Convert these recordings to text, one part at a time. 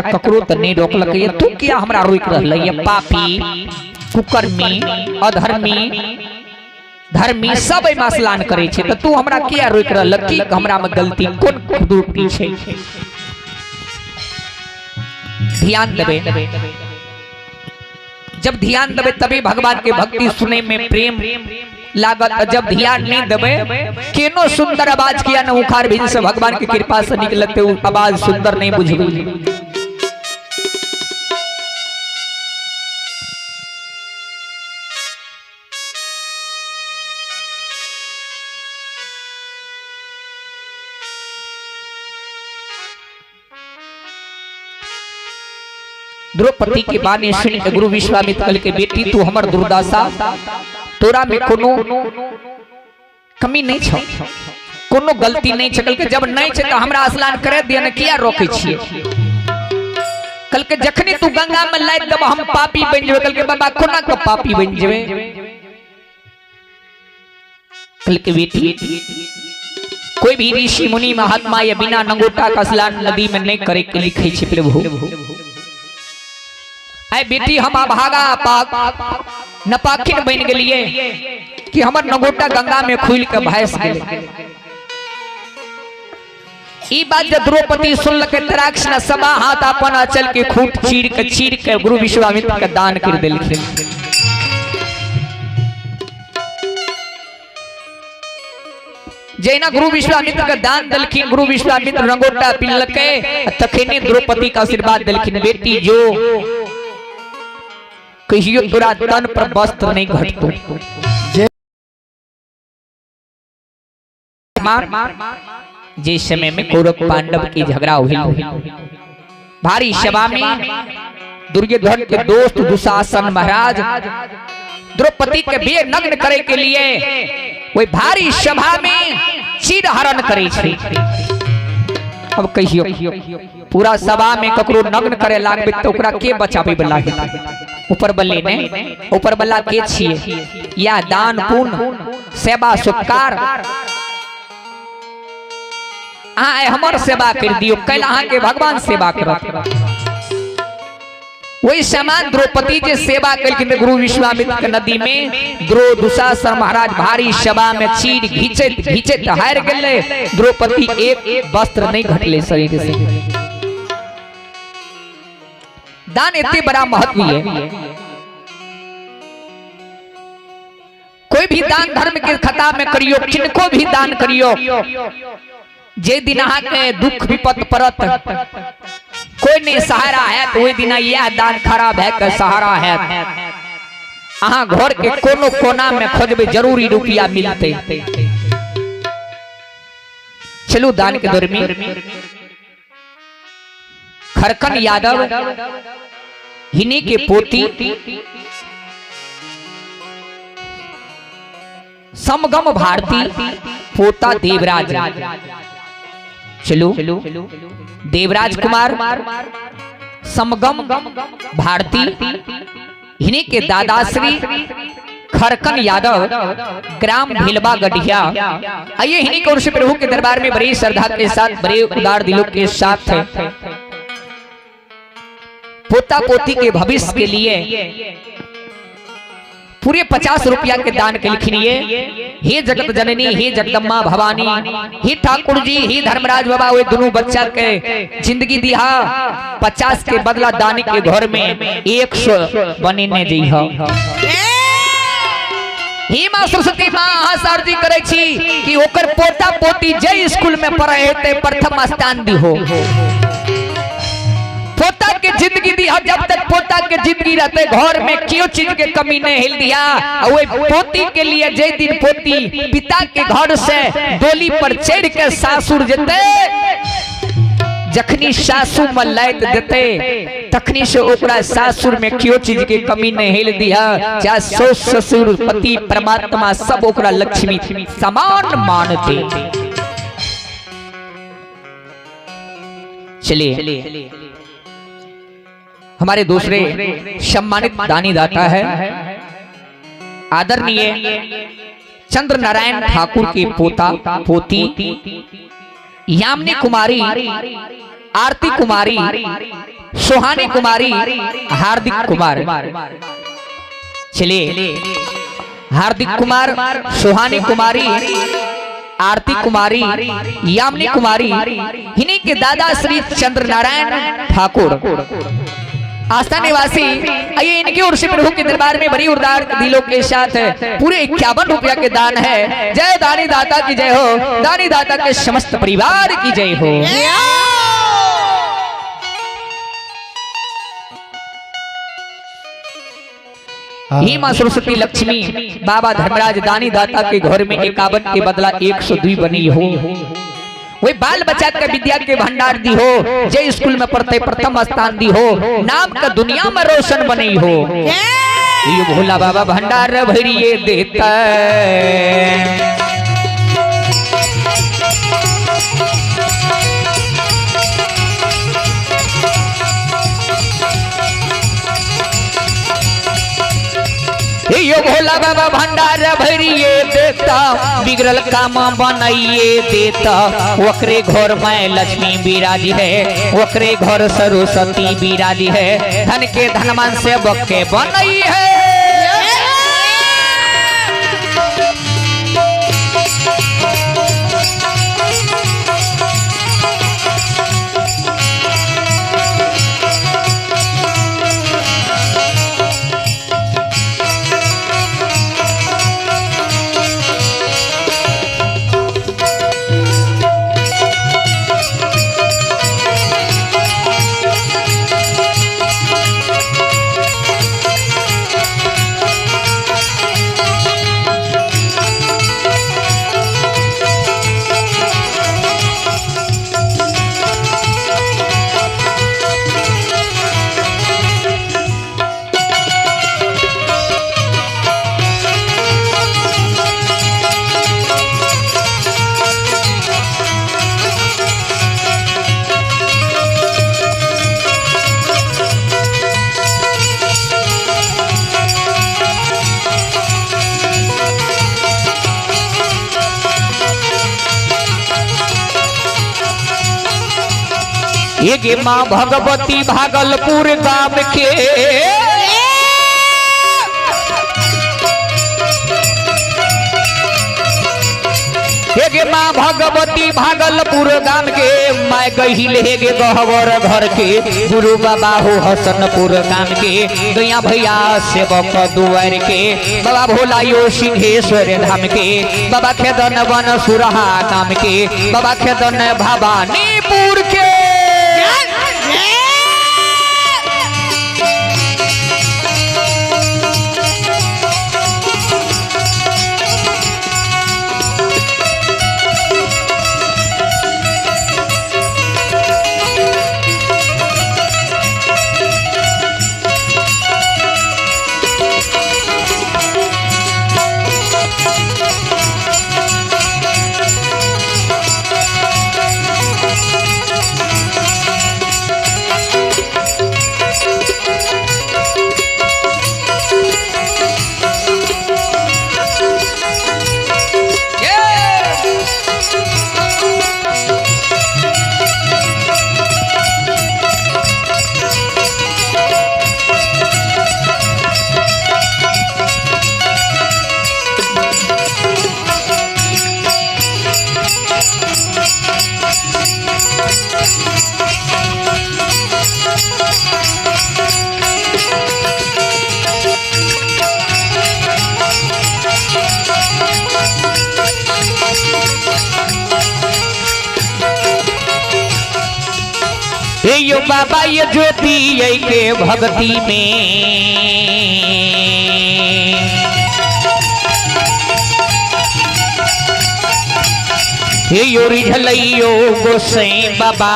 ककरो तऽ नहि रोकलकै तू किया हमरा रोकि रहलै ये पापी कुकर्मी अधर्मी धर्मी सब एहिमे स्नान करै छै तऽ तू हमरा किया रोकि रहल की हमरामे गलती कोन त्रुटि छै। ध्यान देबै, जब ध्यान देबै तभी भगवान के भक्ति सुने में प्रेम लागत, जब ध्यान नहीं देबै केनो सुंदर आवाज किया न उखाड़ भी से भगवान की कृपा से निकलते उ आवाज सुंदर नहीं बुझबै। द्रौपदी के बानी सुन के गुरु विश्वामित्र कहल के बेटी तू हमर दुर्दशा, तोरा में कोनो कमी नहीं छौ, कोनो गलती नहीं छै। कहलकै जब नहीं छै तऽ हमरा स्नान करे दिअ ने, किया रोकै छियै? कहलकै जखनी तू गंगा में लाइब देब हम पापी बनि जेबै। कहलकै बाबा कोना के पापी बनि जेबै? कहलकै बेटी कोई भी ऋषि मुनि महात्मा या बिना नंगोटा का स्नान नदी में नहीं करे के लिखे छै प्रभु। आय बेटी हम अभागा पाक नपाखिन बन गेलिए कि हमर नंगोटा गंगा में खुल के भैंस गेलै। ई बात जब द्रौपदी सुनलकै तराक्ष ने सवा हाथ अपन अचल के खूट चीर के गुरु विश्वामित्र के दान कर देलखिन। जहिना गुरु विश्वामित्र के दान देलखिन, गुरु विश्वामित्र रंगोटा पिनलकै, तखने द्रौपदी के आशीर्वाद देलखिन, बेटी जो कहियो तोरा तन पर वस्त्र नहीं घटतो। जिस समय में कौरव पांडव की झगड़ा हुई भारी सभा में दुर्योधन के दोस्त दुशासन महाराज द्रौपदी के बेर नग्न करे के लिए वही भारी सभा में चीर हरण करे छे। अब कहियो पूरा सभा में ककरो नग्न करे लागबे तो ओकरा के बचावे वाला है? ऊपर बल्ले ने ऊपर बल्ला के छिए या दान पुण्य सेवा सत्कार अहाँ हमर सेवा कर दियो, कल अहाँ के भगवान सेवा करत। वही समान द्रौपदी जे सेवा कलखिन गुरु विश्वामित्र के नदी में द्रो दुशासन महाराज भारी सभा में चीर घिचैत घिचैत हार गेलै, द्रौपदी एक वस्त्र नहीं घटले शरीर से। दान एते बड़ा महत्व है। कोई भी दान धर्म के खता में करियो, किनको भी दान करियो, जे दिन अहाँ के दुख विपत पड़त कोई नहीं सहारा है तो वही दिन यह दान खराब है के सहारा है। अहाँ घर के कोनो कोना में खोजबे जरूरी रुपया मिलते। चलू दान के दौर में खरकन यादव हिनी के पोती समगम भारती पोता देवराज। चलो देवराज कुमार समगम भारती हिनी के दादाश्री खरकन यादव ग्राम भिलवा गढ़िया। आइए हिनी को ऋषि प्रभु के दरबार में बड़ी श्रद्धा के साथ बड़े उदार दिलों के साथ पोता पोती के भविष्य के लिए पूरे 50 रुपया के दान के लिखिए। हे जगत जननी, हे जगदम्बा भवानी, हे ठाकुर जी, हे धर्मराज बाबा, वे दोनों बच्चा के जिंदगी दिहा 50 के बदला दानी के घर में 100 बनेने जइह। हे माँ सरस्वती माँ, अहाँ से अर्जी करै छी कि ओकर पोता पोती जे स्कूल में पढ़े हेतै प्रथम स्थान दिहो। पोता के जिंदगी दिया, जब तक पोता के जिंदगी रहते घर में क्यों चीज के कमी नहीं हिल दिया। वही पोती के लिए जे दिन पोती पिता के घर से डोली पर चढ़ के सासुर जते, जखनी सासू में लाइत देते तखनी से ओकरा सासुर में क्यों चीज के कमी नहीं हिल दिया। चाहे सो ससुर पति परमात्मा सब ओकरा लक्ष्मी समान मानते। चलिए हमारे दूसरे सम्मानित दानी दाता है आदरणीय चंद्र नारायण ठाकुर के पोता पोती यामिनी कुमारी आरती कुमारी, सुहानी कुमारी, हार्दिक कुमार। चलिए, हार्दिक कुमार, सुहानी कुमारी, आरती कुमारी, यामिनी कुमारी, इन्हीं के दादा श्री चंद्रनारायण ठाकुर आस्था निवासी, आइए इनकी ओर से प्रभु के दरबार में बड़ी उदार दिलों के साथ पूरे 51 रुपया के दान है। जय दानी दाता की जय हो, दानी दाता के समस्त परिवार की जय हो। ही मां सरस्वती लक्ष्मी बाबा धर्मराज दानी दाता के घर में 51 के बदला 102 बनी हो। वही बाल बच्चा के विद्या के भंडार दी हो, जे स्कूल में पढ़ते प्रथम स्थान दी हो, नाम का दुनिया में रोशन बनी हो। ये भोला बाबा भंडार भरिए देता। यो भोला बाबा भंडार भरिए देता, बिगड़ल काम बनाइए देता। ओकरे घर में लक्ष्मी बिराजी है, ओकरे घर सरस्वती बिराजी है, धन के धनमान से बके बनई है। ये माँ भगवती भागलपुर गाम के, हे माँ भगवती भागलपुर गाम के, मैं गहिल हे गे गहवर घर के, गुरु बाबा हो हसनपुर गाम के, गैया भैया सेवक दुआर के, बाबा भोला यो सिंहेश्वर धाम के, बाबा खेदन वन सुरहा नाम के, बाबा खेदन भवानीपुर के। यो बाबा ये ज्योति ये के भक्ति में, हे यो रिझलइयो गोसाई बाबा,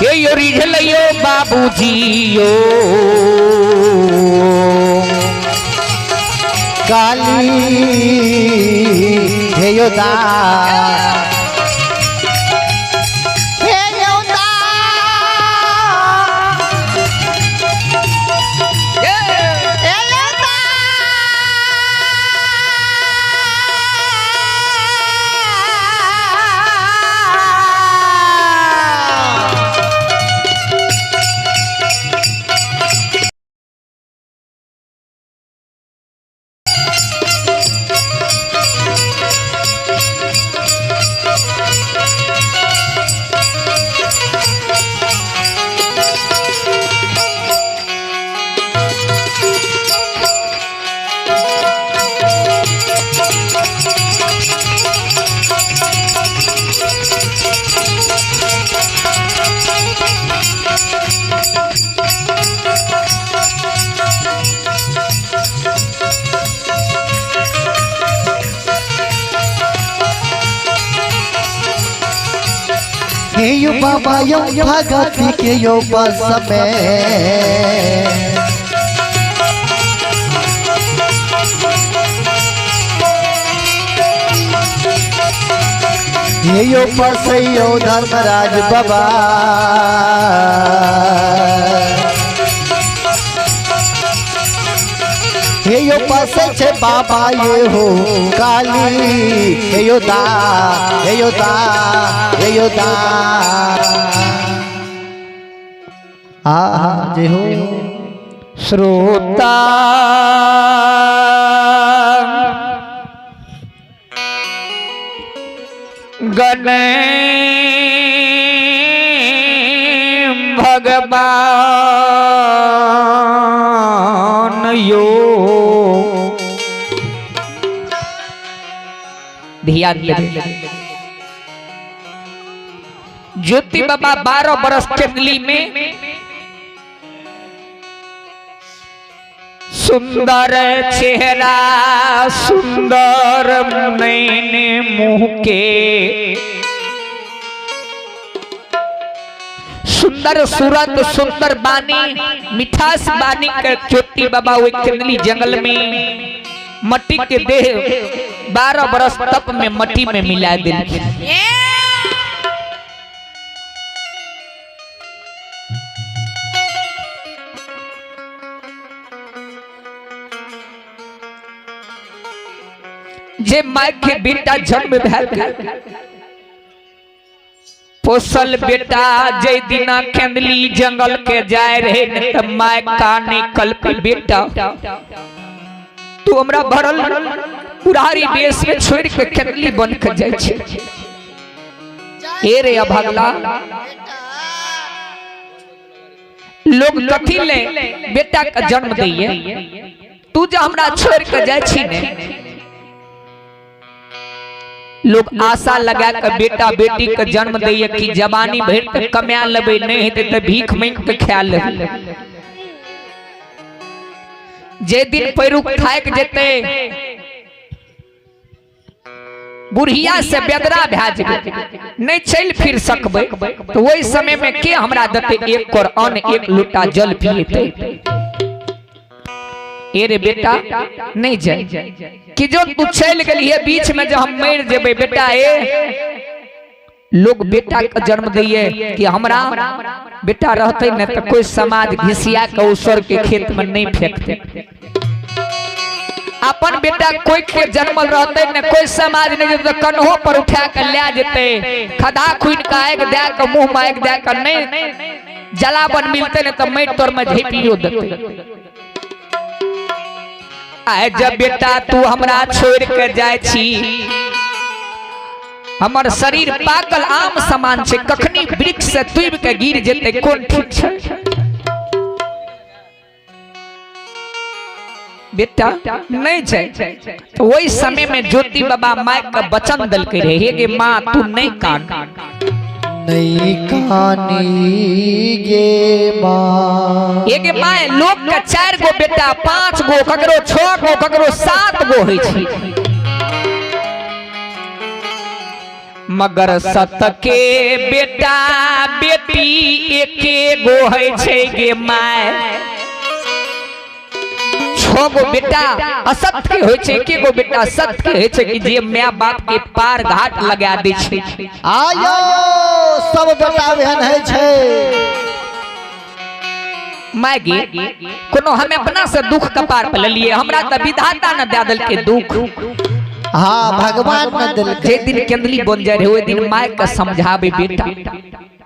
हे यो रिझलइयो बाबूजी यो काली हे योदा, हे योदा, हे योदा। हे यो बाबा यो भगत के यो बस में। हे यो पसैयो धर्मराज बाबा। हे यो पसै छे बाबा ये हो काली। हे यो दा, हे यो दा, हे यो दा। हा हा जय हो। श्रोता गण भगवान यो ध्यान देवे। ज्योति बाबा 12 बरस चंदली में सुंदर चेहरा सुंदर नैन मुंह के सुंदर सूरत सुंदर बानी मिठास बानी के ज्योति बाबा वो चंदली जंगल में मट्टी के देह 12 बरस तप में मट्टी में मिला दिल। जे माय के बेटा जन्म भैल पोसल बेटा जे दिना केंदली जंगल के जाए रहे न त my काने कल्प बेटा तू हमरा भरल पुरारी देश में छोड़ के केंदली बन के जाय छे। ए रे अभगला लोग कथी ले बेटा का जन्म दिए तू जो हमरा छोड़ के जाय छी ने। लोग आशा लगा के बेटा बेटी के जन्म दैए कि जवानी भर तक कमा लेबै, नहीं हेतै त भीख मांगि के खा लेबै। जे दिन पैरुख थाकि जेतै बुढ़िया से बेदरा भए जेबै, नहीं चलि फिर सकबै, तो ओहि समय में के हमरा देतै एक कोर अन्न एक लोटा जल पिएतै। ए रे बेटा नहीं जाए कि जो तू चल गई है बीच में जो हम मर जेबै बेटा। ए लोग बेटा के जन्म दिए कि हमरा बेटा रहते न तो कोई समाज घिसिया के उसर के खेत में नहीं फेंकते। अपन बेटा कोई के जन्मल रहते न कोई समाज नहीं तो कन्हो पर उठा के ले जेते, खदा खुन के आग दे के मुंह में आग दे के नहीं जलावन मिलते न तो माटि तोर में झेपियो देते। आए जब बेटा तू हमरा छोड़ के जाय छी हमर शरीर पाकल आम समान छे, कखनी वृक्ष से तुबि के गिर जेते कोन ठीक छे। बेटा नहीं छै तो वही समय में ज्योति बाबा my के वचन दलके रहे, हे गे माँ तू नहीं कान नहीं कानी गे माँ। हे गे my लोग के 4 गो बेटा 5 गो ककरो 6 गो ककरो 7 गो होइ छै, मगर सत के बेटा बेटी एके गो होइ छै गे my. 6 गो बेटा असत के होइ छै, एके गो बेटा सत के होइ छै कि जे my बाप के पार घाट लगा दै छै। आयो सब बेटा एहन होइ छै। My गे कोनो हम अपना से दुख कपार पर लेलिए, हमरा त विधाता न दे देलकै दुख। हाँ भगवान न देलकै। जे दिन केंदली बन जाय रहे ओहि दिन my के समझाबे बेटा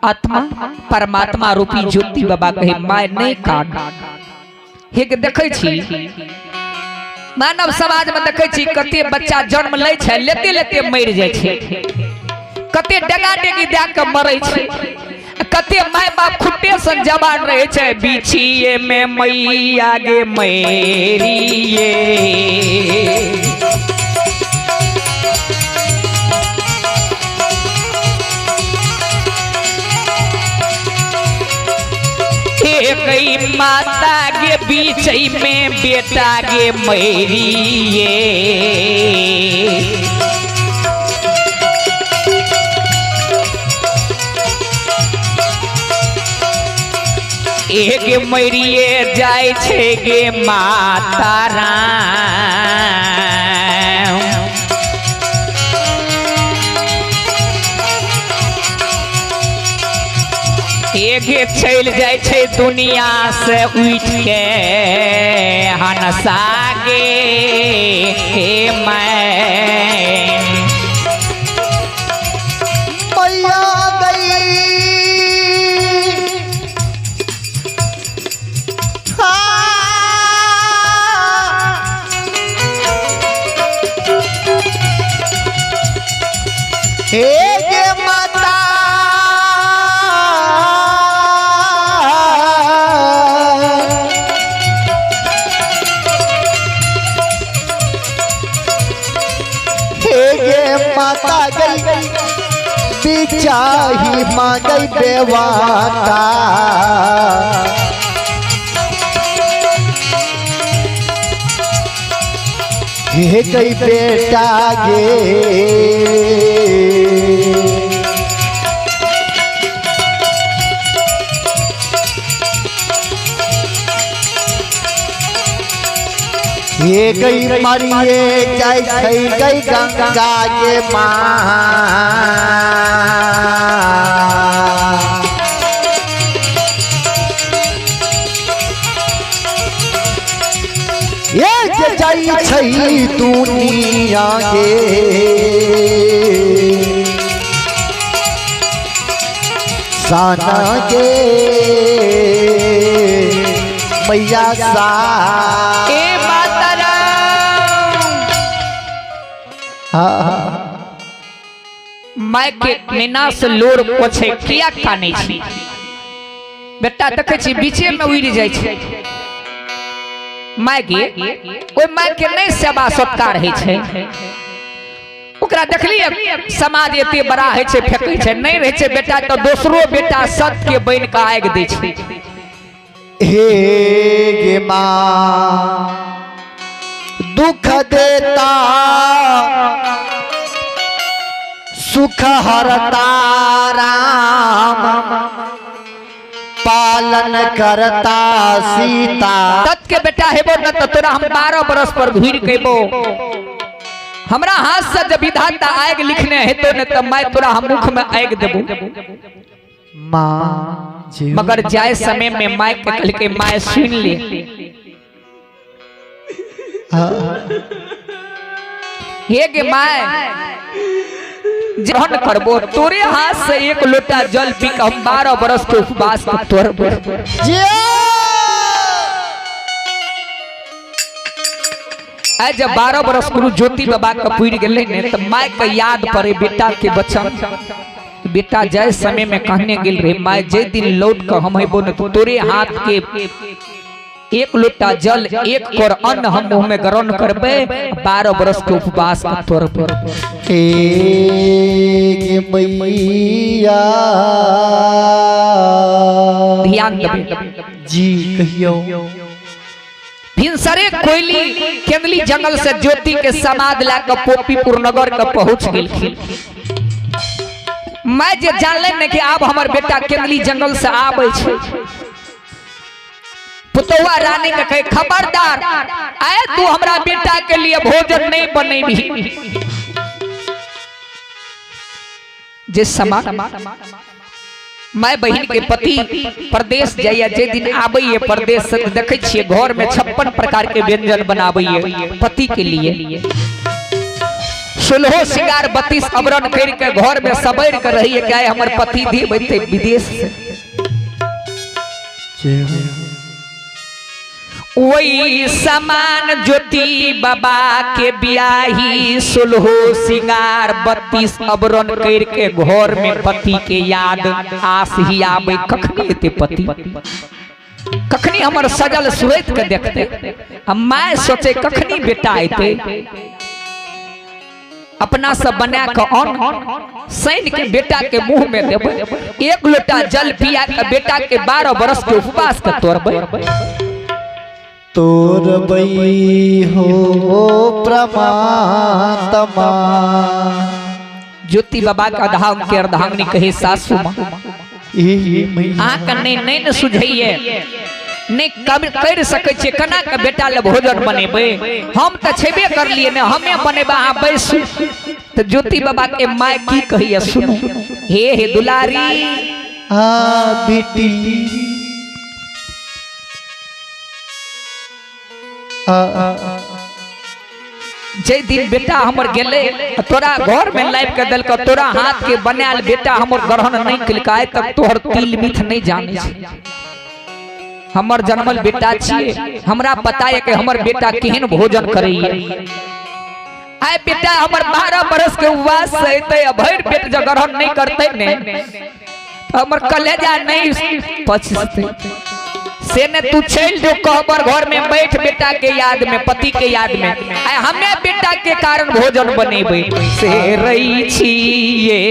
आत्मा परमात्मा रूपी ज्योति बाबा कहे my नहीं कान। हे के देखै छी मानव समाज में देखै छी कते बच्चा जन्म लै छै लेते लेते मरि जाइ छै, कते डगा डेगी दए के मरै छै, कते my बाप खुट्टे सन जवान रहै छै। बिछिए में मैया गे मैरिये एक माता के बीच में बेटा गे मैरिये। एक मरिए जाय छै गे माता राम। एक चलि जाइ छै दुनिया से उठि के हनसा गे हे मैं। मैया गई हाँ। हे गे माता हे गे माता गई बिचाही मांगई बेवाता। हे गई बेटा गे हे गई मरिए जाय छै गई गंगा के माँ। ये जे जाइ छै दुनिया के साना के मैया सा। ए माता राम। हाँ। माय के नेना से लोर पोछे किया कानै छी बेटा? देखै छी बीचे में उड़ि जाइ छै। माय गे, ओहि माय के नहि सेवा सत्कार होइ छै। ओकरा देखलियै समाज एते बड़ा होइ छै, फेकै छै, नहि रहै छै बेटा तऽ दोसरो बेटा सत के बनि कऽ आगि दै छै। हे गे माँ, दुख देता सुख हरता राम, पालन करता सीता। तत के बेटा हेबो न तऽ तोरा हम 12 बरस पर घुरि के एबो। हमरा हाथ से जब विधाता आगि लिखने हेतो ने तऽ मैं तोरा हम मुख में आगि देबो। माँ जी। मगर जाय समय में माय के कहलकै, माय सुन ले। हे गे my, जहन करबो तोरे हाथ से एक लोटा जल पी के हम 12 बरस के उपवास के तोड़बो। जे आइ जब 12 बरस गुरु ज्योति बाबा के पुरि गेलै ने तऽ माय के याद पड़े बेटा के बचन। बेटा जाय समय में कहने गेल रहे, माय जे दिन लौट के हम अयबो ने तऽ तोरे हाथ के एक लोटा जल, एक कर अन्न हम मुंह में ग्रहण करबै, 12 बरस के उपवास के तोड़बै। हे गे मैया। ध्यान देबै। जी, कहियो। भिनसरे कोयली केंदली जंगल से ज्योति के समाद ला के पोपीपुर नगर के पहुंच गेलखिन। मैं जे जानले ने कि आब हमर बेटा केंदली जंगल से आबै छै, पुतौआ रानी के कहे, खबरदार आए तू हमरा बेटा के लिए भोजन नहीं बनेबी। जे समा my बहिन के पति परदेश जाइए, जे दिन आबैए परदेश से देखै छियै घर में 56 प्रकार के व्यंजन बनाबैए पति के लिए। 16 श्रृंगार 32 अवरण करके घर में सबैर के रहिए कि आइ हमर पति देव अयतै विदेश से। वही समान ज्योति बाबा के बियाही 16 श्रृंगार 32 अवरण करके घर में पति के याद आस ही आबे, कखनी एते पति, कखनी हमर सजल सूरत के देखते। हम my सोचे कखनी बेटा एते, अपना सब बना के अन्न सैन के बेटा के मुंह में देबै, एक लोटा जल पिया के बेटा के 12 बरस के उपवास के तोड़बै। तोरबई हो परमात्मा। ज्योति बाबा का धाम के अर्धांगिनी कहे सासू माँ। अहाँके नहि नहि ने सुझैये, नहि कब करि सकै छियै, केना के बेटा ले भोजन बनेबै? हम तऽ छेबे करलियै ने, हमे बनेबै, अहाँ बैसू। तऽ ज्योति बाबा के माय की कहैया सुनू। हे हे दुलारी आ बेटी आ जे दिन बेटा हमर गेलै तोरा घर में लाइब के देलक, तोरा हाथ के बनायल बेटा हमर ग्रहण नहीं केलकै, आइ तक तोहर तिल मिथ नहीं जाने छै। हमर जन्मल बेटा छियै, हमरा पता है कि हमर बेटा केहन भोजन करैया। आइ बेटा हमर 12 बरस के उपवास से एतै आ भरि पेट जब ग्रहण नहीं करतै ने, हमर कलेजा नहीं पचतै। से ने तू चल जो कहबर घर में बैठ बेटा के याद में, पति के याद में, आइ हमें बेटा के कारण भोजन बनेबै से रही छियै।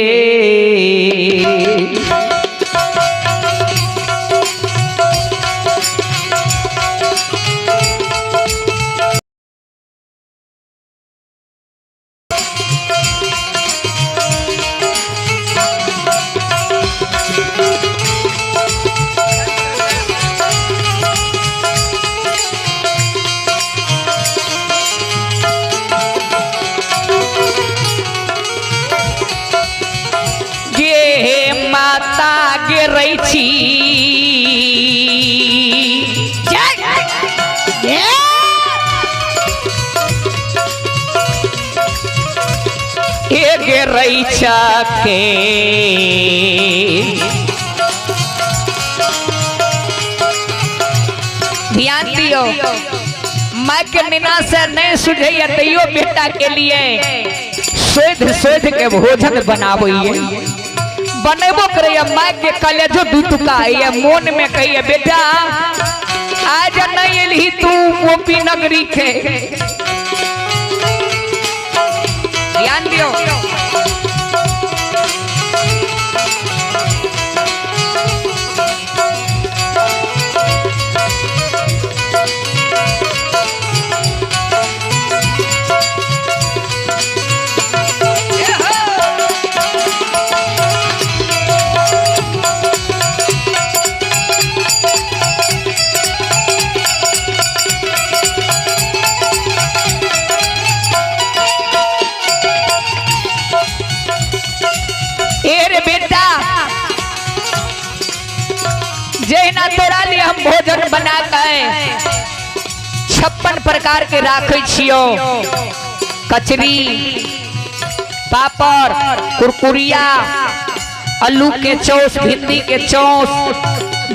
गे माता गे रही छी। गे रैचा के ध्यान दियो, माँ के निना से नहीं सुझैया तैयो बेटा के लिए शोध शोध के भोजन बनाबैया, बनेबो करैया। माँ के कलेजो दू टुका आइया, मोन में कहिए बेटा आज नहीं एलही तू गोपी नगरी के। ध्यान दियो, रे बेटा जहिना तोरा लिए हम भोजन बना के 56 प्रकार के राखे छियो, कचरी, पापड़, कुरकुरिया, आलू के चौस, भिंडी के चौस,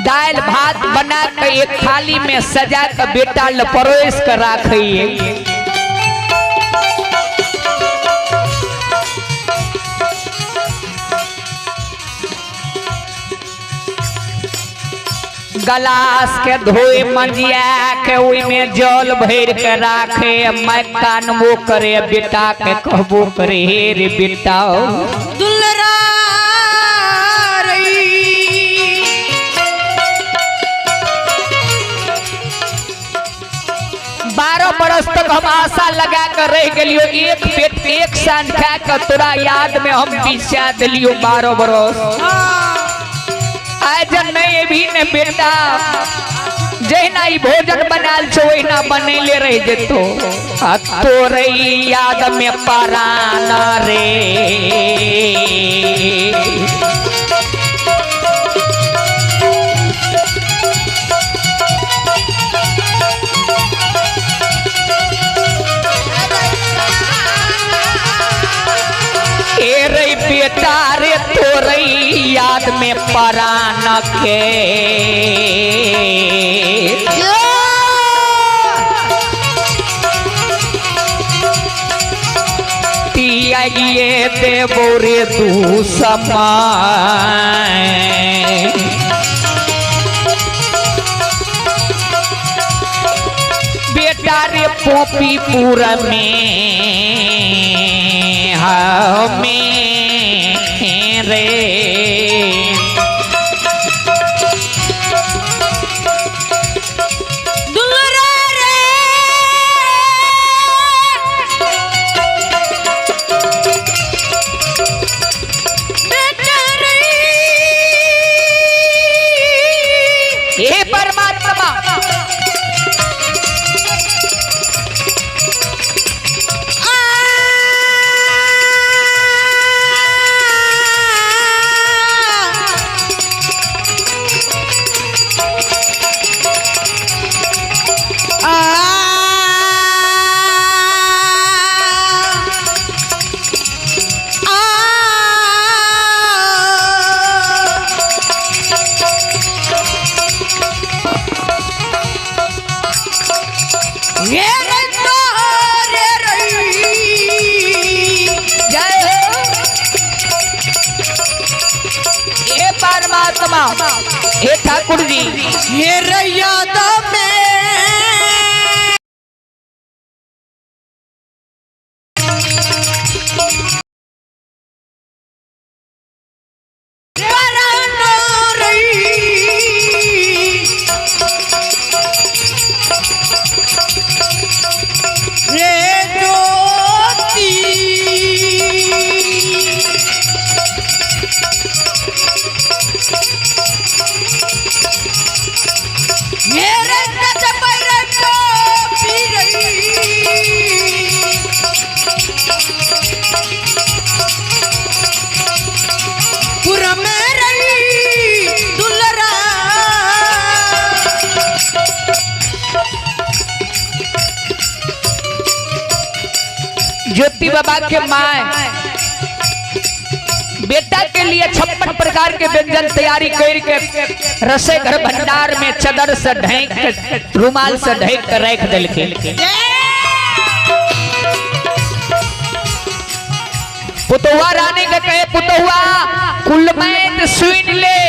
दाल भात बना के एक थाली में सजा के बेटा ल परोस के राखिए। गलास के धोए मंजिया के ओई में जल भर के राखे, मैं कानबो करे बेटा के कहबो करे हे रे बेटा दुलरा रही। 12 बरस तक हम आशा लगा कर रह गेलियो, एक पेट एक सांझ खा के तोरा याद में हम बिछा दिलियो 12 बरस। आज नहीं भी ने बेटा जहिना ई भोजन बनाल छो ओहिना बनैले रह जेतो, आ तोरे याद में परान रे। ए रे बेटा रे तोरे याद में परान के। तियागिए देबो रे दू समय। बेटा रे पोपीपुर में हमें रे। दुलरा रे बेटा रे। हे रे तोहरे रई। जय हो हे परमात्मा, हे ठाकुर जी। हे रे याद में करानो रई। रे ज्योति। मेरे कच पर टोपी रही। पुर में रही दुलरा। ज्योति बाबा के माए बेटा के लिए 56 प्रकार के व्यंजन तैयारी करके रसोई घर भंडार में चदर से ढक, रुमाल से ढक के रख दिलखिन। पुतहुआ रानी के कहे, पुतहुआ कुलमैत सुन ले,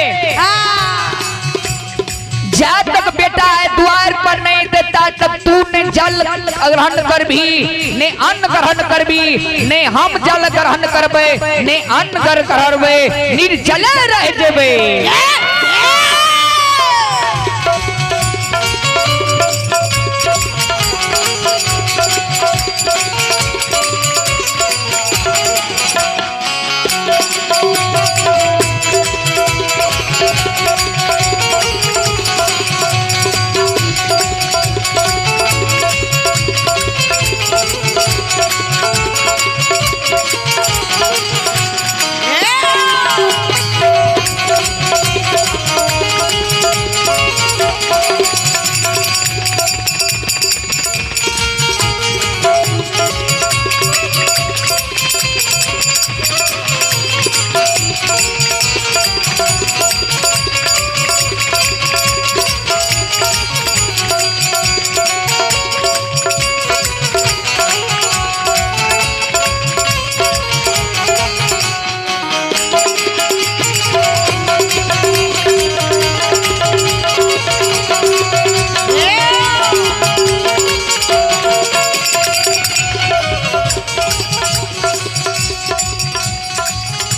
जा तक बेटा है द्वार पर नहीं देता तब तू ने जल ग्रहण कर भी ने अन्न ग्रहण कर भी ने, हम जल ग्रहण करबे ने अन्न ग्रहण करबे, निर्जल रह जेबे।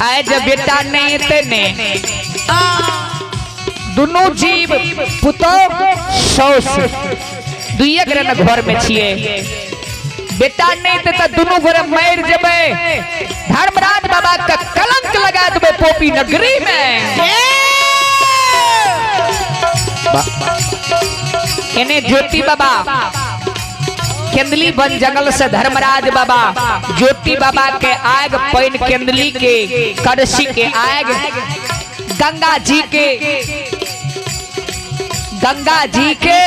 आए जब बेटा नहीं ते ने दुनू जीव पुतो सौस दुइये गोरे न घर में छिए, बेटा नहीं ते त दुनू गोरे मर जेबै, धर्मराज बाबा का कलंक लगा देबै पोपी नगरी में। एने ज्योति बाबा केंदली वन जंगल से धर्मराज बाबा ज्योति बाबा के आग पैन केंदली के करसी के आग गंगा जी के, गंगा जी के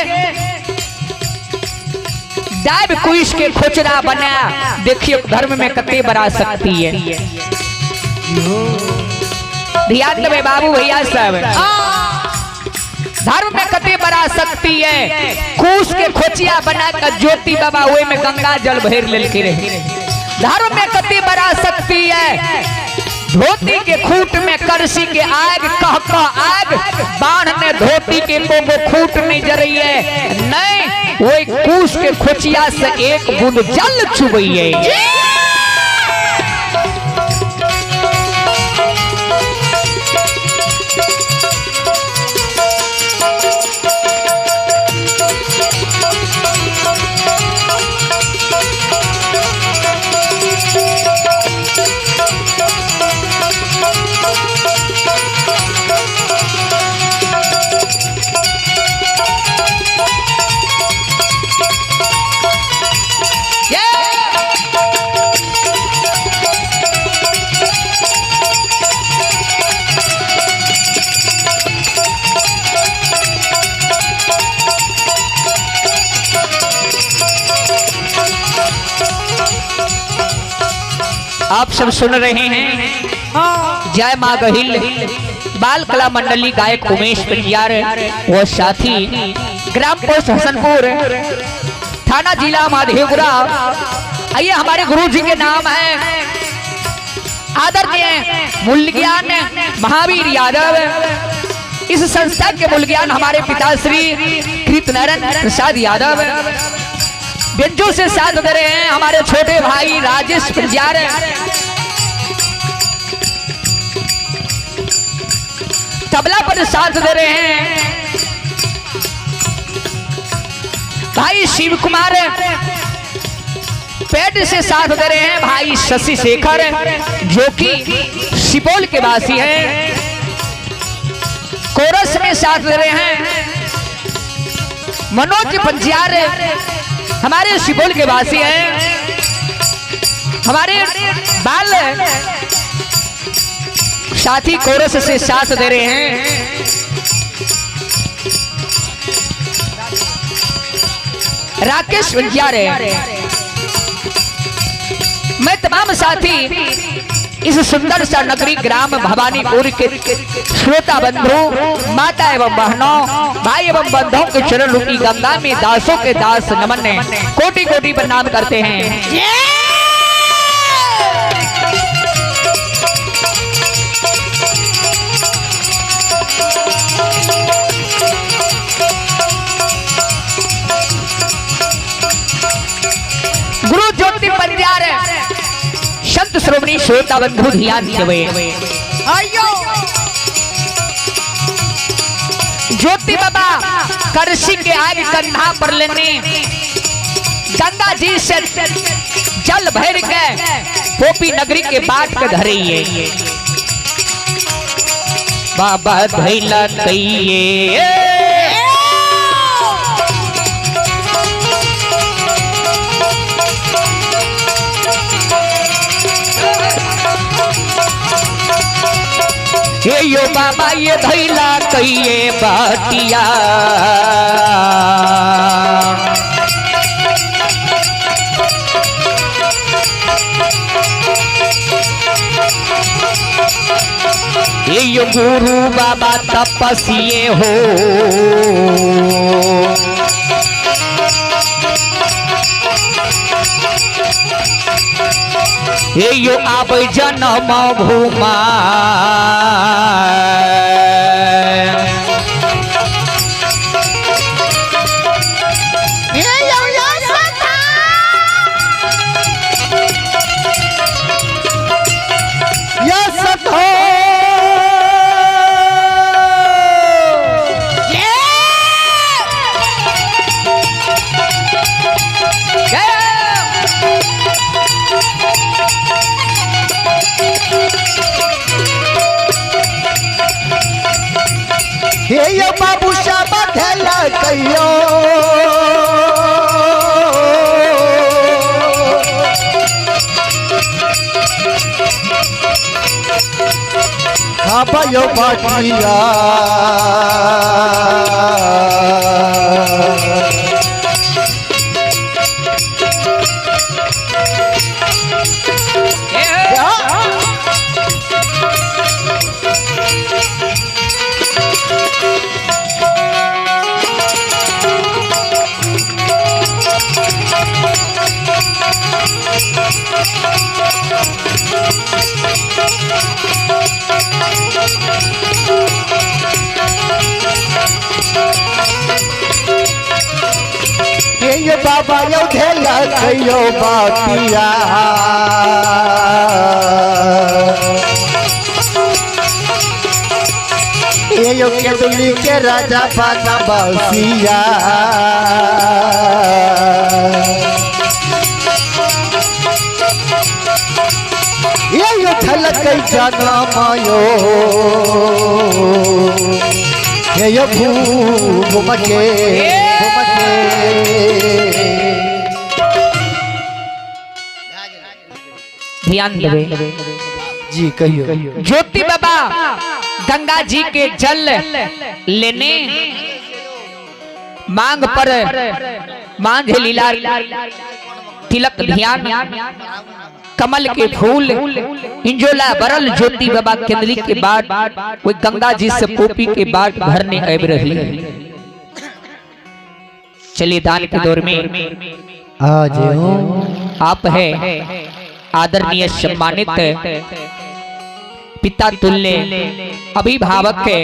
डाब कुश के खोचरा बना। देखियो धर्म में कते बड़ा शक्ति है। ध्यान देवे बाबू भैया सब, धर्म में कते बड़ा शक्ति है। कुश के खोचिया बना कर ज्योति बाबा ओय में गंगा जल भर लेलके रहे। धर्म में कते बड़ा शक्ति है। धोती के खूट में करसी के आग कह कह आग बाढ़ ने धोती के को खूट नहीं जरई है, नहीं वही कुश के खोचिया से एक बूंद जल चुबई है। आप सब सुन रहे हैं जय माँ गहिल बाल कला मंडली गायक उमेश पिटियार व साथी, ग्राम पोस्ट हसनपुर, थाना जिला माधेपुरा। आइए हमारे गुरु जी के नाम है आदरणीय मूल्यज्ञान महावीर यादव। इस संस्था के मूल्यज्ञान हमारे पिताश्री कृतनारायण प्रसाद यादव। व्यंजो से साथ दे रहे हैं हमारे छोटे भाई राजेश पंजार। तबला पर साथ दे रहे हैं भाई शिव कुमार। पेड से साथ दे रहे हैं भाई शशि शेखर, जो कि सुपौल के वासी हैं। कोरस में साथ दे रहे हैं मनोज पंजियार, हमारे सुपौल के वासी हैं। हमारे बाल साथी कोरस से साथ दे रहे हैं। राकेश पंजियार। मैं तमाम साथी इस सुंदर सा नगरी ग्राम भवानीपुर के श्रोता बंधु, माता एवं बहनों, भाई एवं बंधुओं के चरण रूपी गंगा में दासों के दास नमन कोटि कोटि प्रणाम करते हैं। गुरु ज्योति पंजार संत श्रोमणी श्रोता बंधु ध्यान देवे। आयो ज्योति बाबा करसी के आग कंधा पर लेने गंगा जी से जल भर के पोपी नगरी के बाट के धरिए बाबा धैला कहिए। हे यो बाबा ये धैला कहिए बाटिया। हे यो गुरु बाबा तपसिए हो। हे यो आब जन्म भूमा। यस हो। हे यो बाबू श्यामा धैला कहियो। खाबयो बाटिया। हे यो बाबा यो धैला कहियो बाटिया। हे यो केदुली के राजा बाना बासिया। ये यो झलक जाना मायो। हे यो भूम के भूम के। ध्यान देवे जी कहियो। ज्योति बाबा गंगा जी के जल लेने मांग पर मांझ लीला तिलक ध्यान कमल के फूल इंजोला बरल ज्योति बाबा केंद्री के बाद वो गंगा जी से पोपी के बाद भरने आबि रही। चलिए दान के दौर में आज हो आप है आदरणीय सम्मानित पिता तुल्य अभिभावक के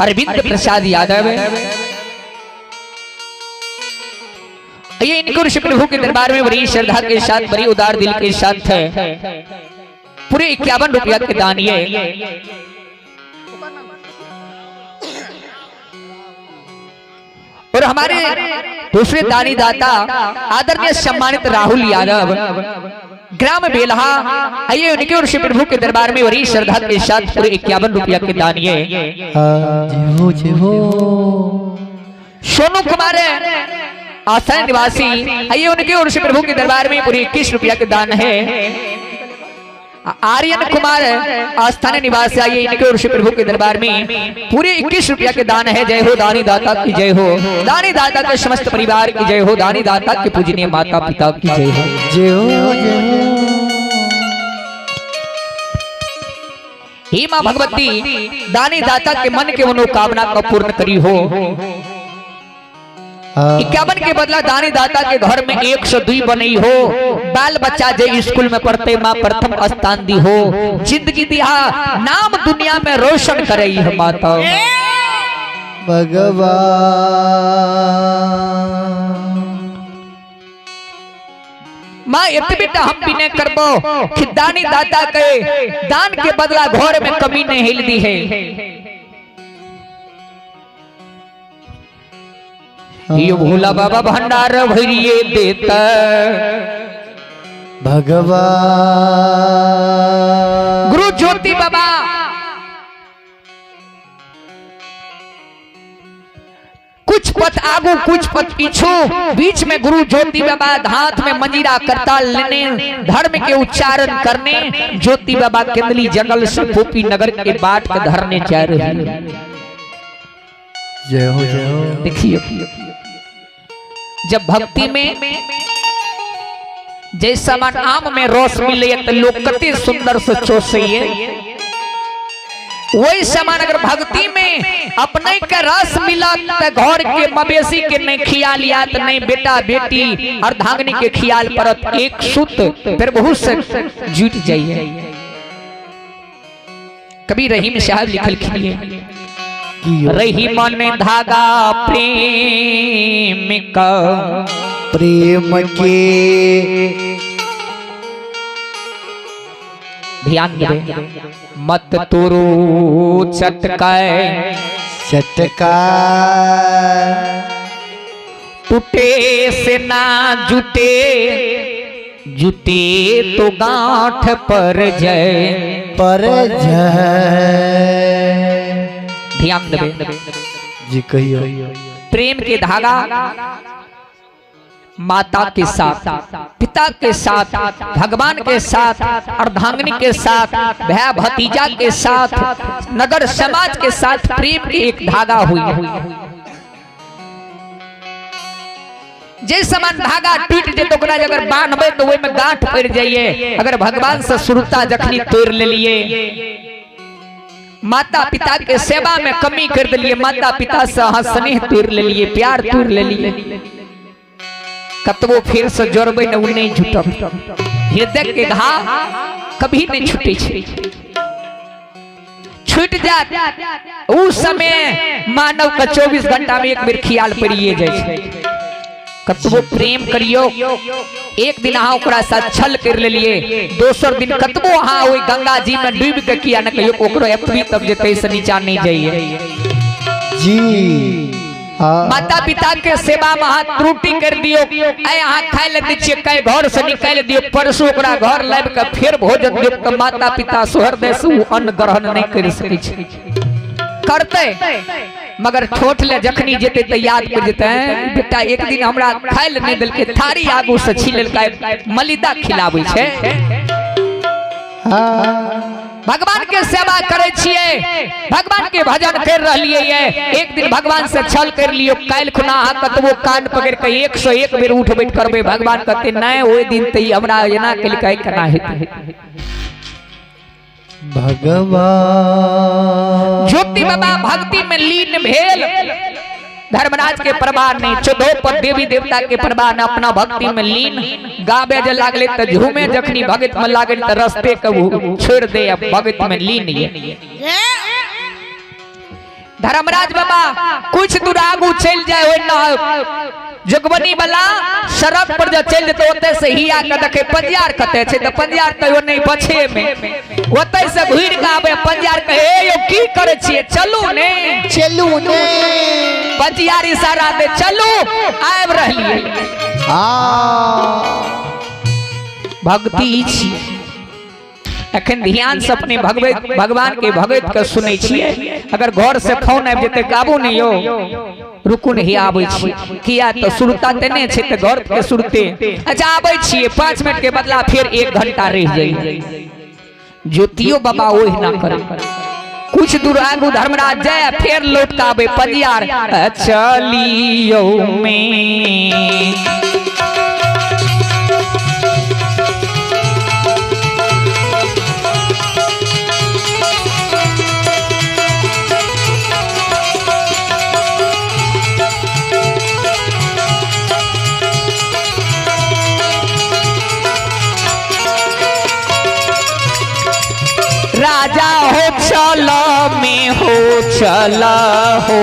अरविंद प्रसाद यादव। ये इनको ऋषि प्रभु के दरबार में बड़ी श्रद्धा के साथ, बड़ी उदार दिल के साथ पूरे 51 रुपया के दान ये और हमारे दूसरे दानी दाता आदरणीय सम्मानित राहुल यादव, ग्राम बेलहा, आइए उनके और शिव प्रभु के दरबार में बड़ी श्रद्धा के साथ पूरे 51 रुपया के दान ये। जय हो जय हो। सोनू कुमार आसन निवासी, आइए उनके और शिव प्रभु के दरबार में पूरे 21 रुपया के दान है। आर्यन कुमार आस्थान निवासी, आइए इनके और शिव प्रभु के दरबार में पूरे 21 रुपया के दान है। जय हो दानी दाता की जय हो, दानी दाता के समस्त परिवार की जय हो, दानी दाता के पूजनीय माता पिता की जय हो। जय हो जय हो। हे माँ भगवती, दानी दाता के मन के मनोकामना को पूर्ण करी हो। 51 के बदला दानी दाता के घर में 102 बनी हो। बाल बच्चा जे स्कूल में पढ़ते माँ प्रथम स्थान दी हो। जिंदगी दिया नाम दुनिया में रोशन करई है माता। भगवान माँ एतबे टा हम विनय करबो कि दानी दाता के दान के बदला घर में कमी नहीं हिल दी है। यो भोला बाबा भंडार भरिए देता। भगवान गुरु ज्योति बाबा कुछ पथ आगू कुछ पथ पीछू, बीच में गुरु ज्योति बाबा हाथ में मंजीरा करताल लेने, धर्म के उच्चारण करने ज्योति बाबा केंदली जंगल से पोपी नगर के बाट के धरने जा रहे हैं। जय हो जय हो। देखिए जब भक्ति में जैसा मन आम में रस मिले तो लोग कते सुंदर से चोसे, वही समान अगर भक्ति में अपने के रस मिला तो घर के मवेशी के नहीं खियाल याद नहीं, बेटा बेटी अर्धांगिनी के खियाल परत एक सुत फिर बहुत से जुट जाइए। कभी रहीम साहब लिखल खिलिए कियो रही मन धागा प्रेम का, प्रेम के ध्यान दे मत तुरु चटकाए चटका, टूटे से ना जुटे, जुटे तो गांठ पर जाए पर जय। ध्यान दे जी कहियो। प्रेम के धागा माता के साथ, पिता के साथ, भगवान के साथ, अर्धांगिनी के साथ, भैया भतीजा के साथ, नगर समाज के साथ प्रेम की एक धागा हुई। जे समान धागा टूट जे तो ओकरा अगर बांधबे तो ओहि में गांठ पड़ जाइए। अगर भगवान से सुरता जखनी तोड़ लेलिए, माता पिता के सेवा में कमी कर दिलिए, माता पिता से अहाँ स्नेह तोड़ लेलिए, प्यार तोड़ लेलिए, कतबो फिर से जोड़बै ने उ नहीं जुटत। हृदय के घा कभी नहीं छूटे छै, छूट जात उस समय मानव का 24 घंटा में एक बेर ख्याल पड़िए जाय छै। कतबो प्रेम करियो, एक दिन अहाँ ओकरा साथ छल कर लेलिए, दोसर दिन कतबो अहाँ ओहि गंगा जी में डूब के किया न कहियो ओकरो एतबी तब जेतै से नीचा नहीं जाइए। जी हाँ। माता पिता के सेवा में अहाँ त्रुटि कर दियो, आइ अहाँ खाय ले दै छियै, कई घर से निकालि दियो, परसू ओकरा घर लाबि के फेर भोजन दियो तऽ माता पिता सोहर से ओ अन्न ग्रहण नहीं कर सकै छै। करतै मगर ठोठ ले जखनी जेतै तऽ याद पड़ि जेतै, बेटा एक दिन हमरा खाय ले नहीं देलकै, थारी आगू से छीन लेलकै, मलिदा खिलाबै छै। हाँ। भगवान के सेवा करे छियै, भगवान के भजन कर रहलियै ये, एक दिन भगवान से छल कर लियो, काल्हि खुना अहाँ कतबो कान पकड़ के 101 बेर उठ बैठ करबै, भगवान कहते नहीं ओहि दिन तऽ ई हमरा एना केलकै केना हेतै। भगवान ज्योति बाबा भक्ति में लीन भेल। धर्मराज के परवाह नहीं, चौदह पर देवी देवता के परवाह न, अपना भक्ति में लीन गाबे जे लागले त झूमे जखनी भगत में लागल त रस्ते के वो छोड़ दे, अब भगत में लीन ये। धर्मराज बाबा कुछ दूर आगू चल जाए ओइ ना जोगबनी वाला सड़क पर जो चल जेते ओते से ही आके देखे पंजियार कते छै त पंजियार तैयो नहीं बचे में, ओते से घुर के आबे पंजियार कहे ए यो की करे छिए, चलू ने चलू ने, पंजियार इशारा दे चलू आबि रहलिए। हाँ भक्ति छी। अखन ध्यान से अपने भगवान के भगत के सुनै छियै। अगर घर से फोन आबि जेतै काबू नहीं यो, रुकू नहीं आबै छी, किया तो सुरता तेने छै त घर के सुरते। अच्छा आबै छियै 5 मिनट के बदला फिर 1 घंटा रह जाइ। ज्योतियो बाबा ओहि ना करे, कुछ दूर आगू धर्मराज जाए फिर लौट के आबै पंजियार चलियो में। राजा हो चला में हो चला हो,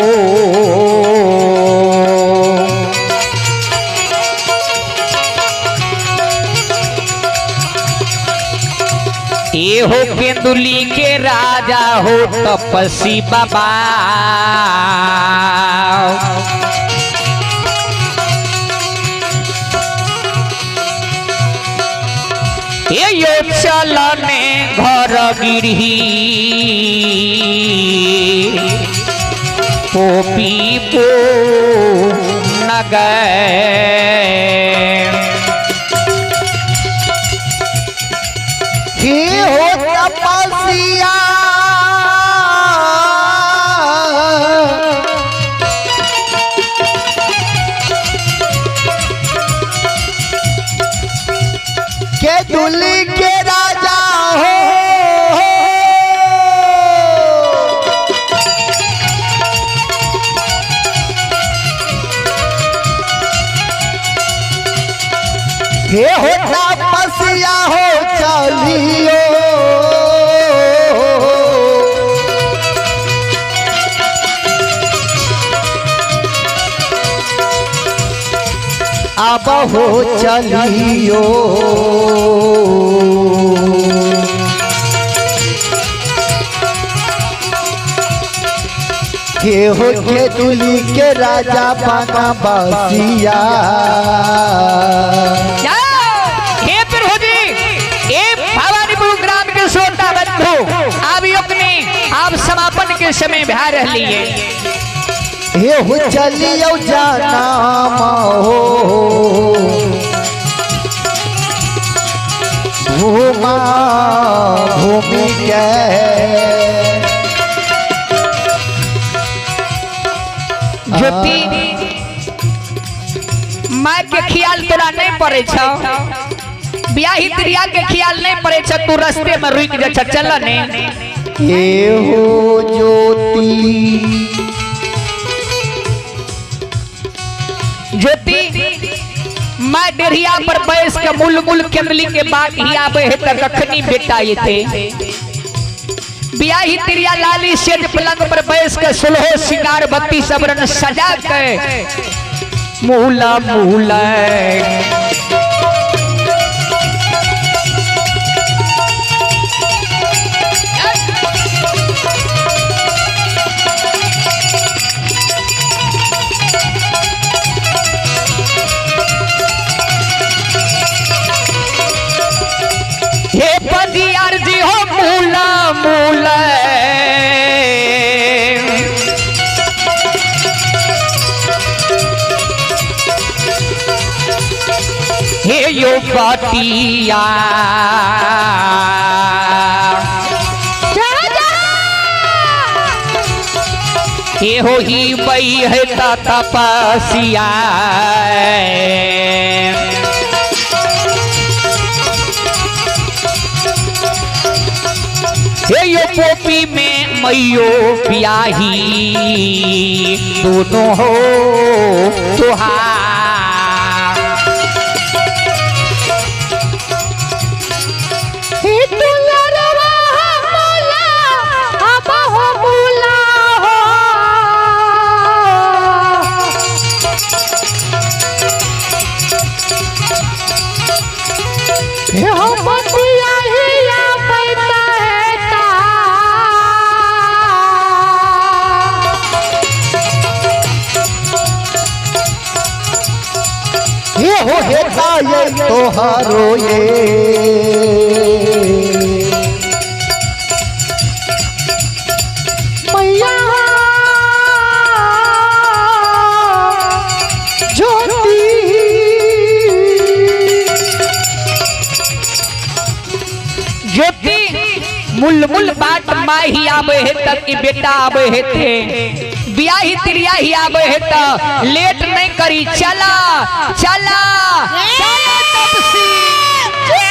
ए हो केंदुली के राजा हो तपस्वी बाबा। ए यो चलने घर गिरही पोपी पो नगर। ही हो तपस्या के दुली के राजा हो, हे हो तपस्या हो चलियो, अब हो चलियो। के हो के दुली के राजा बना बसिया। हे प्रभु जी, ए भवानीपुर ग्राम के श्रोता बंधु, आप अपने आप समापन के समय भा रही है। हे हो चलियो जाना हो भूमा भूमि के। ज्योति माय के ख्याल तोरा नहीं पड़े छ, ब्याही त्रिया के ख्याल नहीं पड़े छ, तू रास्ते में रुक जा छ, चल ने। हे हो ज्योति ज्योति माय डेढ़िया पर बैस के मूल मूल केंदली के बात ही आवे है त कखनी बेटा ये थे। ब्याही त्रिया लाली सेज पलंग पर बैस के सुलहो सिंगार बत्ती सबरन सजा के मूला मूला हे पदियार जी हो मूला मूला हे यो बतिया हे हो ही बई है तपसिया। हे यो पोपी में मैयो बियाही दोनों हो तुहार। हे दुलरवा मोला अब हो मुला हो। हे हो बतिया हिया पैता है ता। हे हो हेता ये तोहारो ये मैया ज्योति। ज्योति मुल मुल बाट माही आवे है तक की बेटा आवे है थे बियाही तिरियाही आवे है त लेट नहीं करी, चला चला चला तपसी। जय।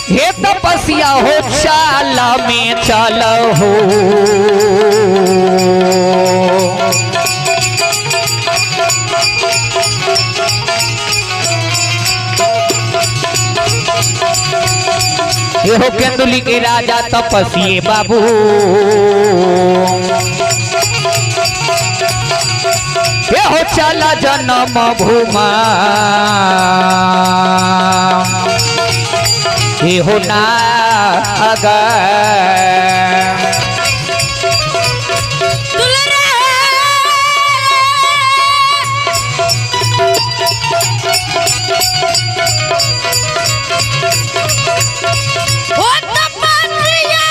हे तपस्या हो चाल में चल हो। हे हो केंदुली के राजा तपस्ये बाबू, हे हो चला जन्म भूमा, हे हो नाग। ओ तपस्या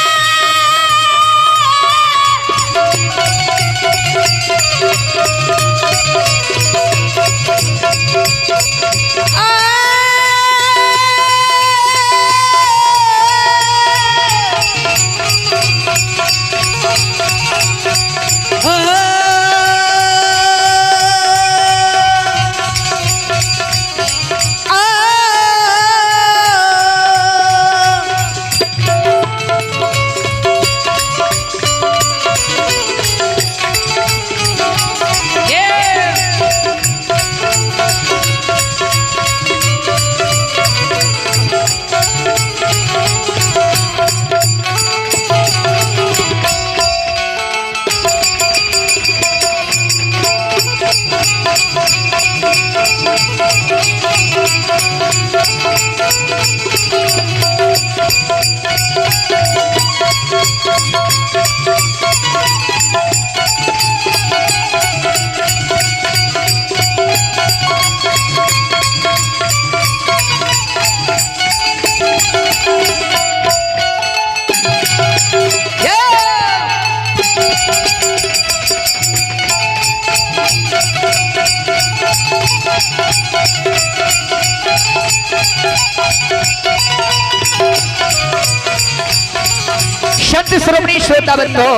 संत श्रोमणी श्रोता बंधो,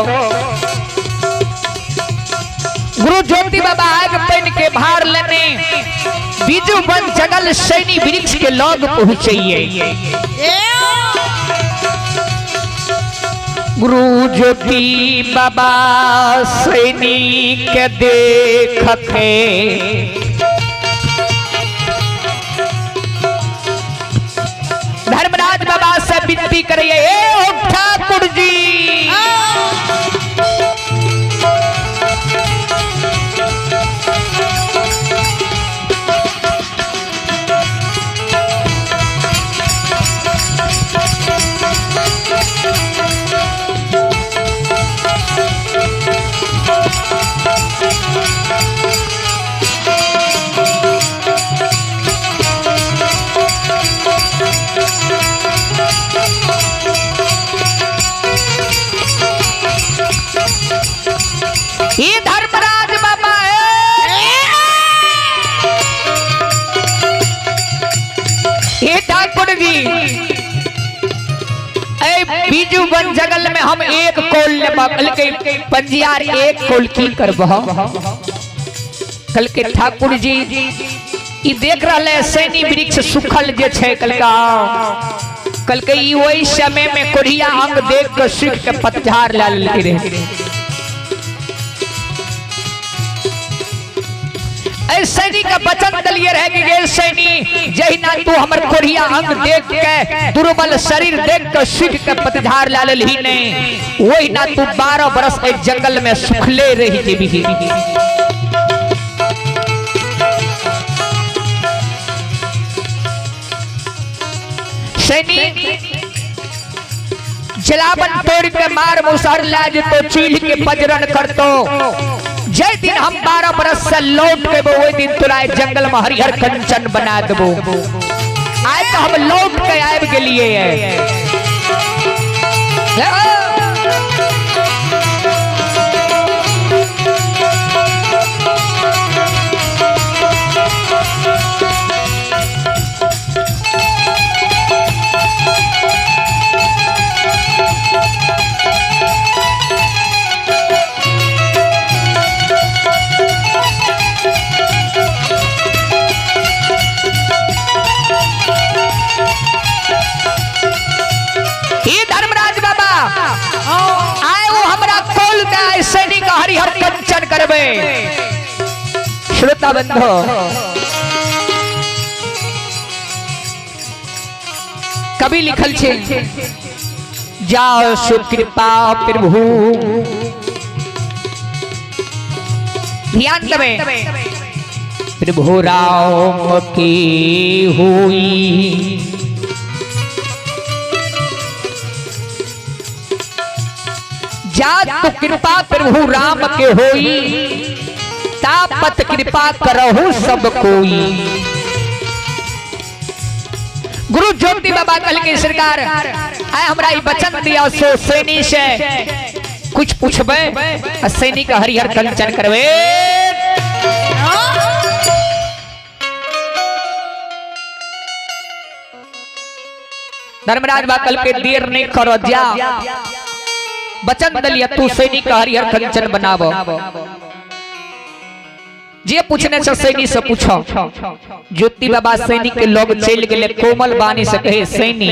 गुरु ज्योति बाबा आग पहन के भार लेने बीजू वन जंगल सैनी वृक्ष के लग पहुंचिए। गुरु ज्योति बाबा सैनी के देख के धर्मराज बाबा से विनती करिए, ए ओ ठाकुर जी, जी ए बीजू वन जंगल में हम एक कोल लेबा। कहलकै पंजियार एक कोल की करबह? कहलकै ठाकुर जी ई देख रहले सैनी वृक्ष सुखल जे छै। कहलकै कहलकै ई ओहि समय में कोढ़िया अंग देख के सुख के पतझार ला लेलकै रहे। ऐ सैनी का वचन दलिए रहे कि गे सैनी जहिना तू हमर कोढ़िया अंग देख के दुर्बल शरीर देख के सुख के पतझार ला लेलही नहीं, वही ना तू 12 बरस ए जंगल में सुखले रही जेबही। सैनी जलावन तोड़ के मार मुसहर ला जेतो, चील के पजरन करतो। जय दिन हम 12 बरस से लौट के वही दिन तोरा जंगल में हरिहर कंचन बना देबो। आए तो हम लौट के आबि गेलिए। हे धर्मराज बाबा आए वो हमरा खोल के आए सैनिक हरिहर कंचन करबे। श्रोता बंधु कवि लिखल छे जाओ सुकृपा प्रभु, ध्यान देवे प्रभु राम की हुई जात तो कृपा प्रभु राम के होई, तापत कृपा करहु सब कोई। गुरु ज्योति बाबा कल के सरकार आए हमरा ई वचन दिया सो सैनी से कुछ पूछबे आ सैनी का हरिहर कंचन करबे। धर्मराज बा कल के देर नहीं करो, जा वचन दलिया तू सैनी का हरिहर कंचन बनाबो। जे पूछने छ सैनी से पूछो। ज्योति बाबा सैनी के लोग चल गेले, कोमल बानी से कहे सैनी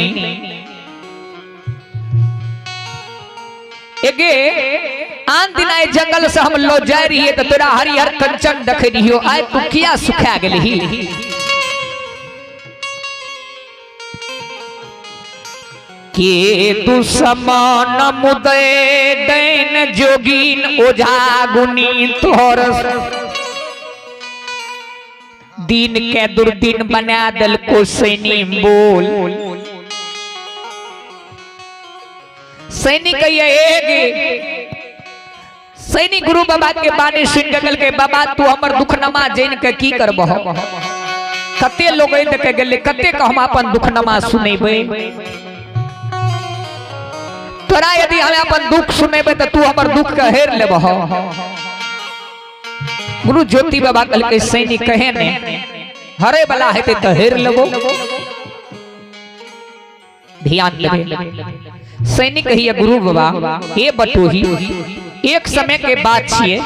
एगे आन दिन आए जंगल से हम लो जाय रहिए तो तोरा हरिहर कंचन देखे रहियो, आए तू किया सुखा गेलही? के दुश्मन मुदय दैन जोगिन ओझा गुनी तोहर दिन के दुर्दिन बना दल को सैनी बोल। सैनी कहिए एक सैनी गुरु बाबा के बानी सुन के कहलकै बाबा तू हमर दुखनमा जान के की करबह? कते लोग देखे गेलै, कते के हम अपन दुखनमा सुनेबै? तोरा यदि हम अपन दुख सुनेबै तऽ तू हमर दुख के हेर लेबह। गुरु ज्योति बाबा कहलकै सैनी कहे ने हरे वाला हेतै तऽ हेर लेबो। ध्यान देबे सैनिक कहिए गुरु बाबा हे बटोही एक समय के बात छिए,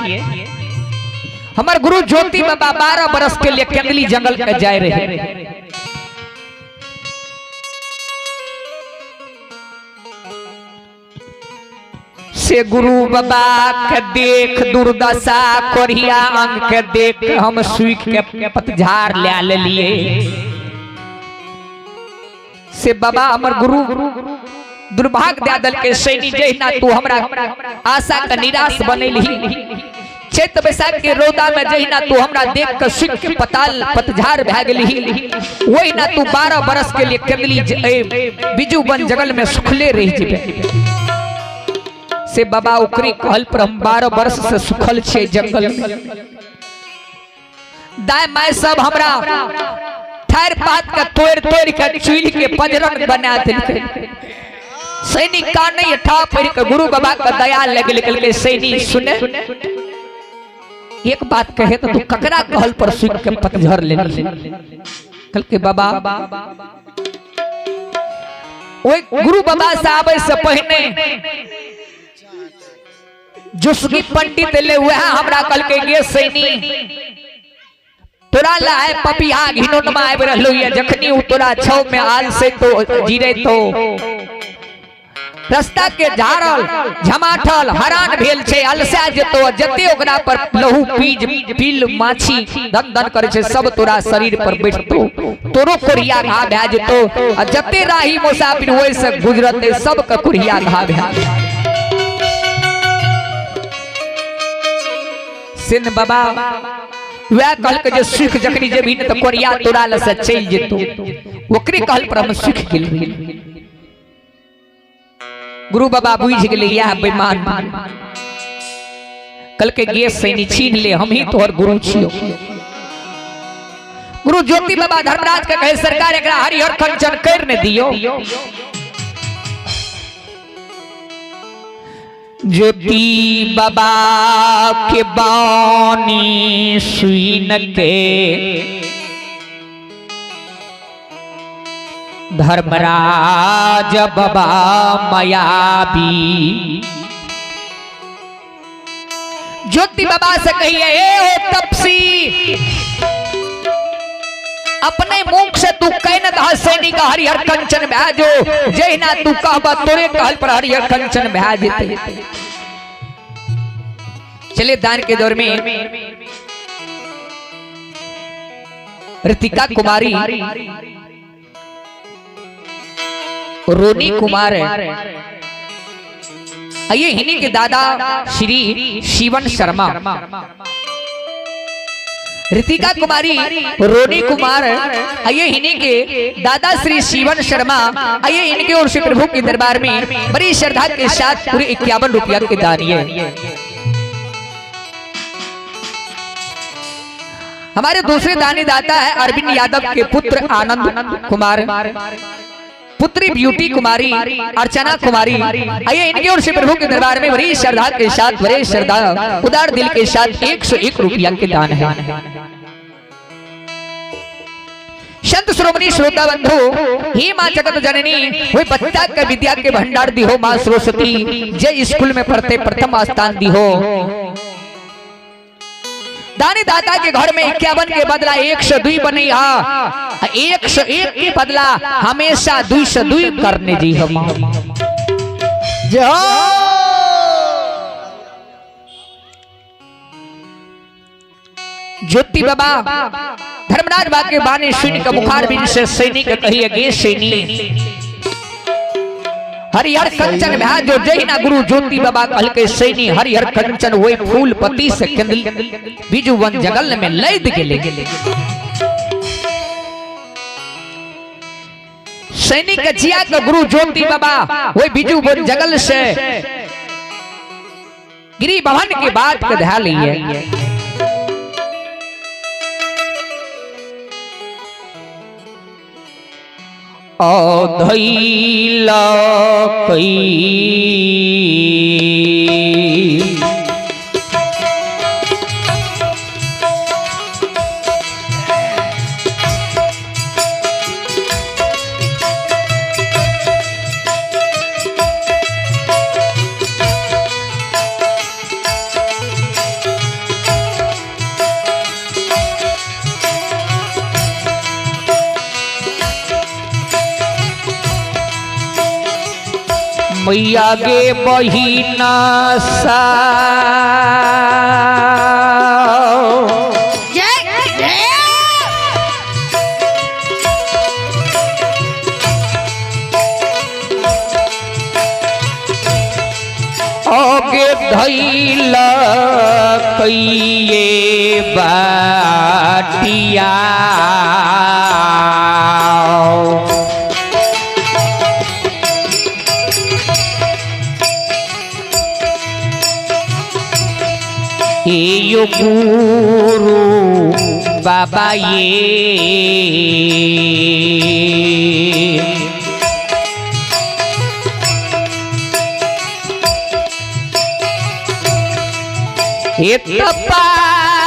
हमर गुरु ज्योति बाबा 12 बरस के लिए केंदली जंगल के जाए रहे। से गुरु बाबा के देख दुर्दशा कोरिया अंग के देख हम सुख के पतझार ले लेलिए। से बाबा हमर गुरु दुर्भाग्य दे दल के सैनी जहिना तू हमरा आशा के निराश बनेलही, चैत बैसाख के रौदा में जहिना तू हमरा देख के सुख के पताल पतझार भए गेलही, वही ना तू 12 बरस के लिए केंदली बिजू वन जंगल में सुखले रह जेबे। से बाबा ओकरे कहल पर हम 12 वर्ष से सुखल छे जंगल में। दाय my सब हमरा ठार पात के तोड़ तोड़ के चूल के पंजरन बना देलकै। सैनिक का नहीं ठा पड़ के गुरु बाबा का दया लग निकल सैनी सुने एक बात कहे तो तू ककरा कहल पर सुख के पतझर ले। कल के बाबा ओहि गुरु बाबा से आबै से पहिने जुसकी पंडित ले वह हमरा कहलकै गे सैनी तोरा ला है पपिया घिनौनमा आबि रहलो ये जखनी उ तोरा छौ में आल से तो जीरे तो रास्ता के झाड़ल झमाठल हरान भेल छै अलसा जेतो जते ओकरा पर लहू पीज पील माछी धन धन करे छै सब तोरा शरीर पर बैठतो तोरो कोरिया घा भए जेतो आ जते राही मुसाफिर ओइ से गुजरते सबके कोरिया घा भए जेतो। सिंह बाबा वह कहलकै जे सुख जखनी जेबही ने तऽ कोरिया तोरा लग से चलि जेतौ, ओकरे कहल पर हम सुख गेल। गुरु बाबा बुझि गेलै इएह बेईमान। कहलकै गे सैनी छीन ले, हम ही तोहर गुरु छियौ। गुरु ज्योति बाबा धर्मराज के कहे सरकार एकरा हरिहर कंचन कर ने दियो। ज्योति बाबा के बानी सुन के धर्मराज बाबा मायावी ज्योति बाबा से कहिए ए ओ तपसी, अपने मुख से तू कह न दह सैनिक हरिहर कंचन भए जो, जहिना तू कहबा तोरे कहल पर हरिहर कंचन भए जेतै। चलिए दान के दौर में रितिका कुमारी, रोनी कुमार, आइए हिनी के दादा श्री शिवन शर्मा, रितिका कुमारी, रोनी कुमार, आइए हिनी के दादा श्री शिवन शर्मा, आइए इनके और श्री प्रभु के दरबार में बड़ी श्रद्धा के साथ पूरे 51 रुपया के दान। ये हमारे दूसरे दानी दाता है अरविंद यादव के पुत्र आनंद कुमार, पुत्री ब्यूटी कुमारी, अर्चना कुमारी, आइए इनके और श्री प्रभु के दरबार में बड़ी श्रद्धा के साथ, बड़े श्रद्धा उदार दिल के साथ 101 रुपया के दान है। संत श्रोमणी श्रोता बंधु, हे माँ जगत जननी, वही बच्चा के विद्या के भंडार दी हो माँ सरस्वती, जय स्कूल में पढ़ते प्रथम स्थान दी हो। दानी दाता के घर में 51 के बदला 102 बनी, 101 के बदला हमेशा 202 करने जी हम। जय हो। ज्योति बाबा धर्मराज बा के बानी सुन के मुखार बिन से सैनिक कहिए गे सैनी हरिहर कंचन भा जो जहिना गुरु ज्योति बाबा कहलकै सैनी हरिहर कंचन वही फूल पति से केंद्र बीजू वन जगल में लैद गेलै। सैनिक के जिया के गुरु ज्योति बाबा वही बीजू वन जगल से गिरी भवन के बात के ध्यान लिए। अधैला कई मैया गे बहिना सा ओगे धैल कइये बाटिया यो गुरु बाबा ये तपस्या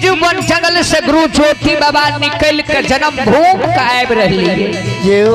बीजू वन जंगल से गुरु ज्योति बाबा निकल के जन्म भूमि का आबि रही है। ये ओ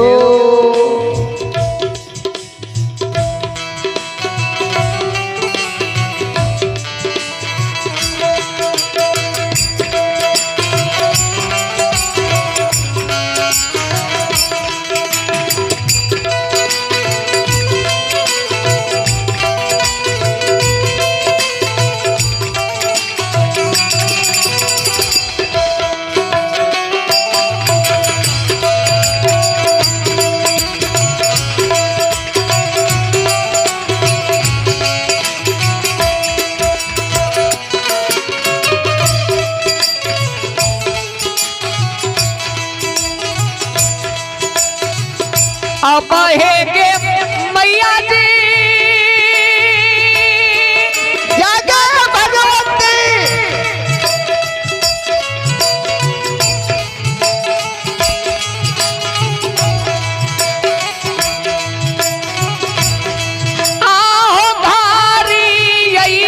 अब हे गे मैया जी जागे भगवती। आहो भारी आई।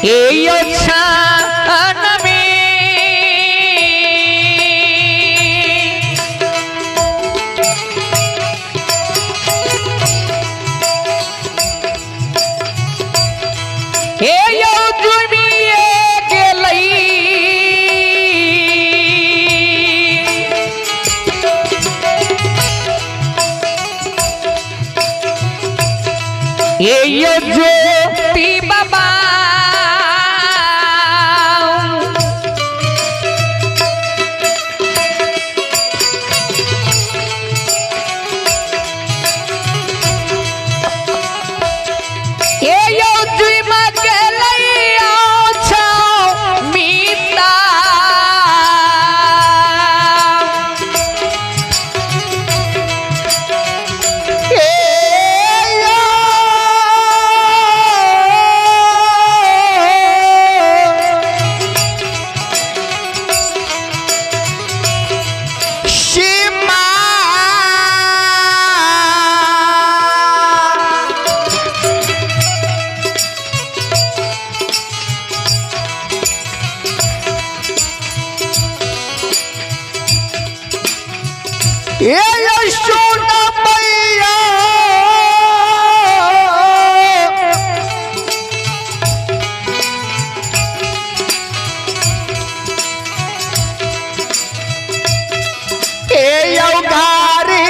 ए यो छान में हे यौ जुमिए गेलै। हे यौ ज्योति बाबा हे यौ जुमा गेलै छौ मीता। ए यो सीमा ए यशोदा मैया ए यौगारी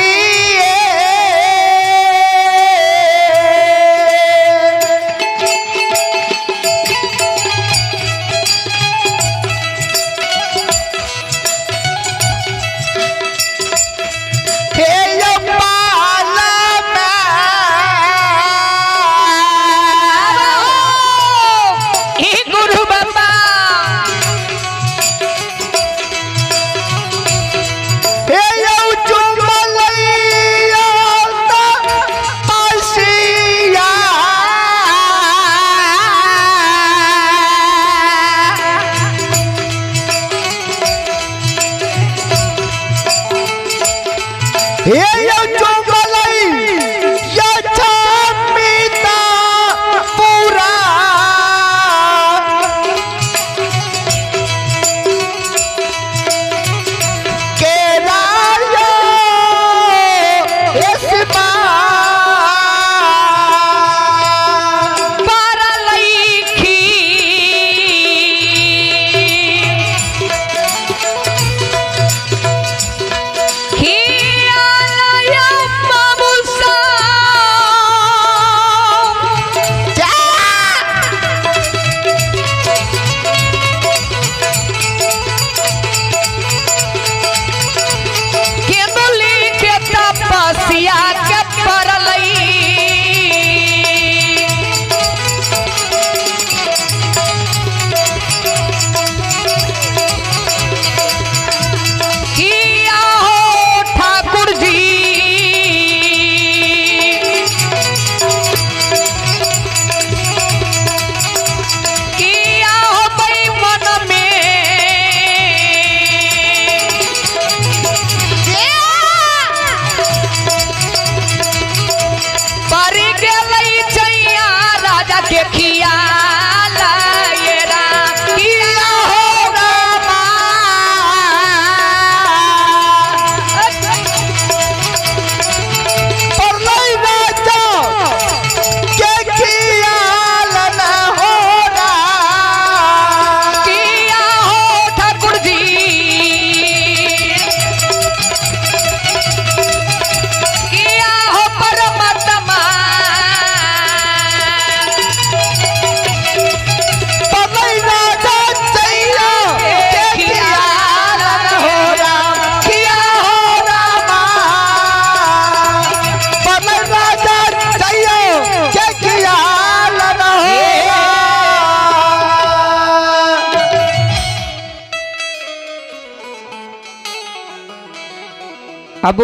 अब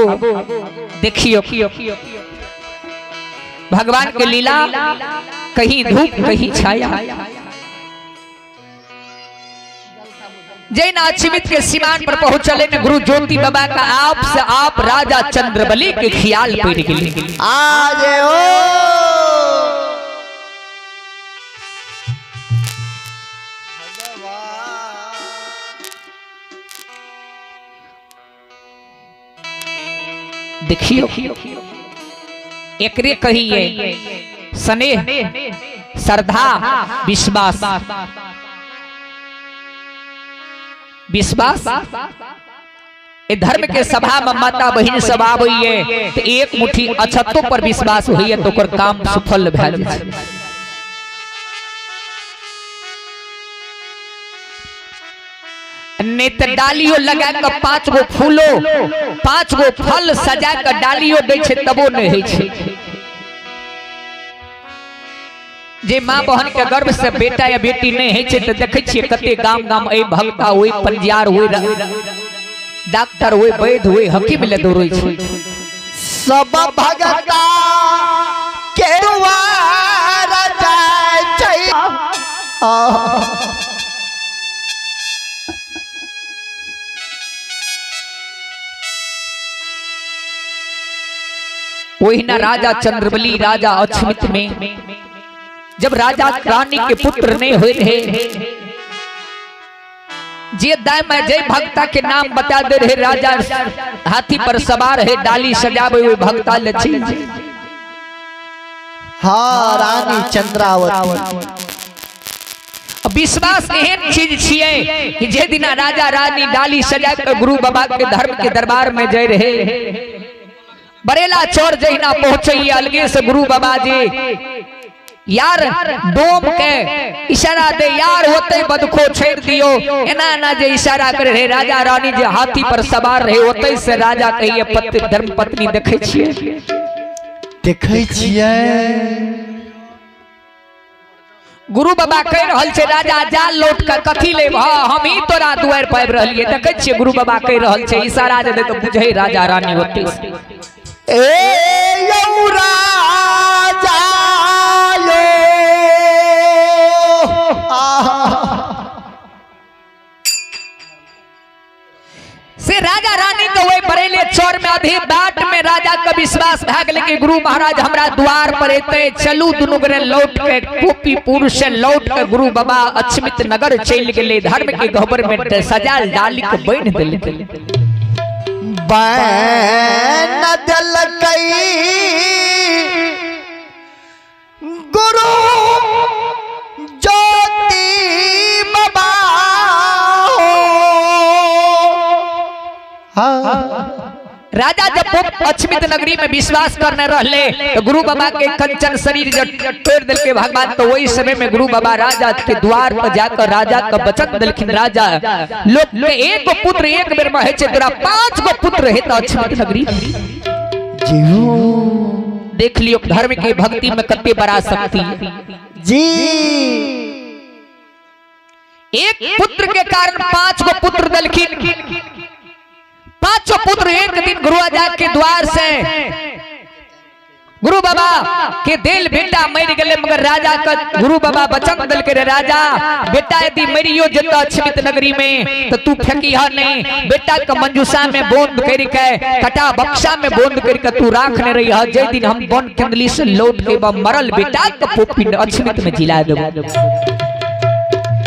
देखियो भगवान के लीला, कहीं धूप कहीं छाया। जैन अछमित के सीमान पर पहुंचले ने गुरु ज्योति बाबा का आप से आप राजा चंद्रबली के ख्याल पड़ गेले। आज ओ देखियो एकरे कहिए स्नेह, श्रद्धा, विश्वास। विश्वास ए धर्म के सभा में माता बहिन सब आबैये तो एक मुट्ठी अछतो पर विश्वास होइए तो ओकर काम सफल भए जाइ छै। नहीं तो डालियो लगा के 5 गो फूलो 5 गो फल सजा के डालियो दै छै तबो नहीं होइ छै। जे माँ बहन के गर्भ से बेटा या बेटी नहीं होइ छै तो देखै छियै कते गाम गाम ए भक्ता ओइ पंजियार ओइ डॉक्टर ओइ वैद्य ओइ हकीम ले दौड़ै छै। सब भगता के द्वार जाय छै। ओहिना राजा चंद्रबली राजा अछमित में जब राजा रानी के पुत्र नहीं होए रहे, जे दाय में जय भक्ता के नाम बता दे रहे, राजा हाथी पर सवार है डाली सजावे हुए भक्ता लछी। हाँ रानी चंद्रावती। विश्वास एहन चीज छियै कि जे दिना राजा रानी डाली सजा के गुरु बाबा के धर्म के दरबार में जय रहे, बरेला चौर जहिना पहुंचे अलगे से गुरु बाबा जी यार डोम के इशारा दे, यार होते बदखो छेड़ दियो, एना एना जे इशारा करे रहे राजा रानी जे हाथी पर सवार रहे होते से राजा कहिए पति धर्म पत्नी देखे छियै देखै छियै। गुरु बाबा कह रहल छै राजा जा लौट के कथी लेब, हम ही तोरा दुआर पाबि रहलियै। देखै छियै गुरु बाबा कह रहल छै इशारा जे दे तो बुझै राजा रानी होते। ए यौ राजा यो से राजा रानी के वही बरेले चौर में आधी बाट में राजा का विश्वास भए गेलै कि गुरु महाराज हमरा द्वार पर एते, चलू दुनू गोरे लौट के गोपीपुर से लौट के गुरु बाबा अछमित नगर चलि गेलै। धर्म के गहबर में सजाल डाली के बान्हि देलकै। बैन देलकै गुरु ज्योति बाबा। राजा जब अछमित नगरी में विश्वास करने रहले तो गुरु बाबा के कंचन शरीर जब तोड़ दिलके भगवान, तो वही समय में गुरु बाबा राजा के द्वार पर जाकर राजा का वचन दिलखिन, राजा लोग के एक गो पुत्र एक बेर में होइ छै, तोरा 5 गो पुत्र हे तो अछमित नगरी। देख लियो धर्म के भक्ति में कते बड़ा शक्ति है जी। एक पुत्र के कारण 5 गो पुत्र दिलखिन। पांचों पुत्र एक दिन गुरु आजाद के द्वार से गुरु बाबा के दिल बेटा मर गए, मगर राजा का गुरु बाबा वचन दिल के रे राजा बेटा यदि मरियो जत अछमित नगरी में तो तू फेंकी हा नहीं, बेटा का मंजूषा में बंद करके कटा बक्सा में बंद करके तू राखने रही हा, जे दिन हम बन केंदली से लौट के बा मरल बेटा का पोपी अछमित में जिला देबो।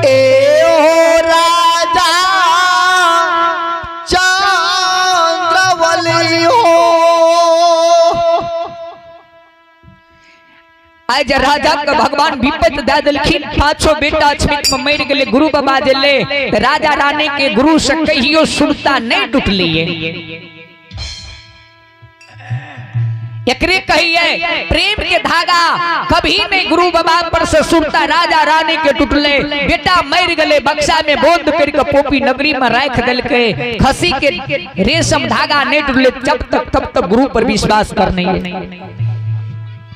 ए ओ राजा चंद्रवली हो। आज राजा के भगवान विपत दे दिलखिन, पांचों बेटा अछमित में मर गेले। गुरु बाबा जेले राजा रानी के गुरु से कहियो सुनता नहीं टूटलिए। एकरे कहिए प्रेम के धागा कभी नहीं गुरु बाबा पर से सुनता राजा रानी के टूटले। बेटा मर गले बक्सा में बंद करके पोपी नगरी में राख दिलके, खसी के रेशम धागा नहीं टूटले जब तक तब तक गुरु पर विश्वास करने।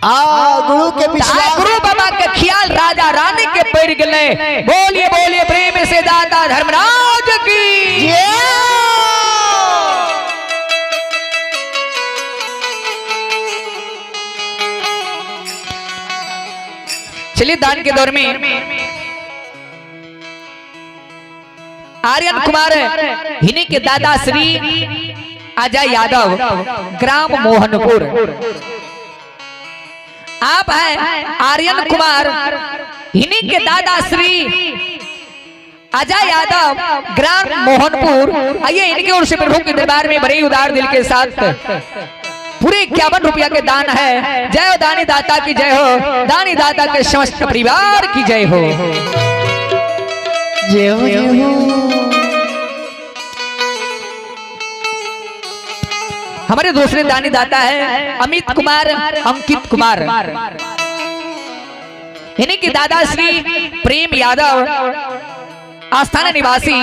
आ गुरु के विश्वास गुरु बाबा के ख्याल राजा रानी के पड़ गए। बोलिए बोलिए प्रेम से दाता धर्मराज की। चलिए दान के दौर में आर्यन कुमार हिने के दादा श्री अजय यादव, ग्राम मोहनपुर। आप हैं आर्यन कुमार हिने के दादा श्री अजय यादव, ग्राम मोहनपुर। आइए इनके ओर से प्रभु के दरबार में बड़े उदार दिल के साथ पूरे 51 रुपया के दान है। जय हो दानी दाता की जय हो, दानी दाता के समस्त परिवार की जय हो। जय हो जय हो। हमारे दूसरे दानी दाता है अमित कुमार, अंकित कुमार। इन्हीं के दादा श्री प्रेम यादव, आस्थाना निवासी।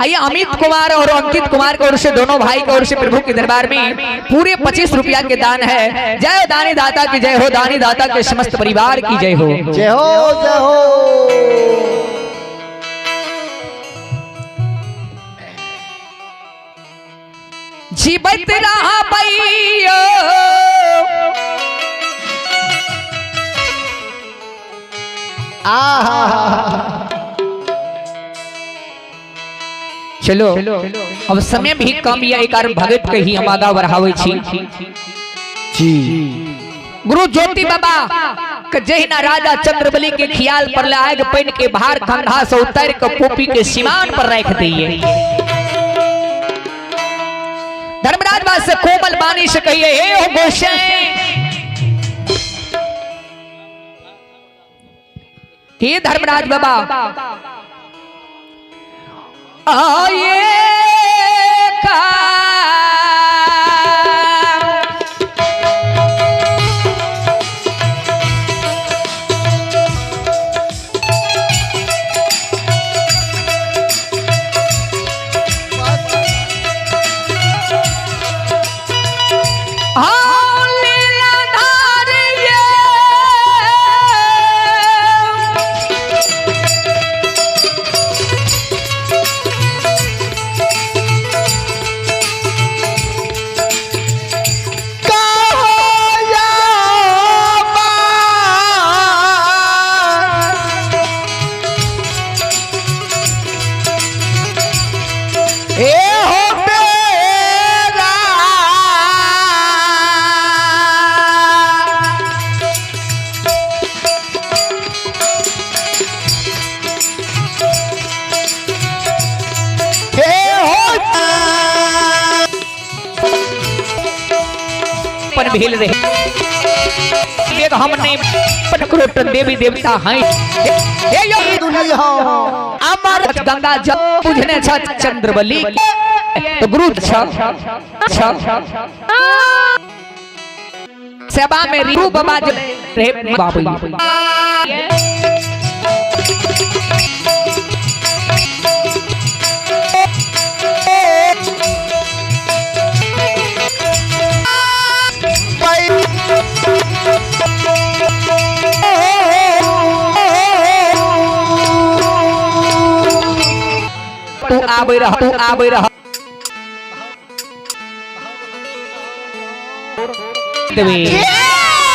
आइए अमित कुमार और अंकित कुमार की ओर से, दोनों भाई की ओर से प्रभु के दरबार में पूरे 25 रुपया के दान है। जय हो दानी दाता की जय हो, दानी दाता के समस्त परिवार की जय हो। जय हो जय हो। जीवित रहा भैया आहा। चलो अब समय भी कम या एक कारण भगत के ही हम आगा बढ़ावे छी। जी। गुरु ज्योति बाबा के जहिना राजा चंद्रबली के ख्याल पर आग पानि के भार कंधा से उतार के पोपी के सीमान पर रख दिए। धर्मराज बात से कोमल बानी से कहिए, हे हो गोसाई, हे धर्मराज बाबा, आये का ए हो बेरा। हे हो पर भेल रहे एक हम नहीं करोड़ देवी देवता हैं। हे यो दुनिया अमर गंगा जब बुझने छ चंद्रबली तो गुरु छ छ सेवा में गुरु बाबा जब रहे बाबू। तू आबे रह, तू आबे रह देवे।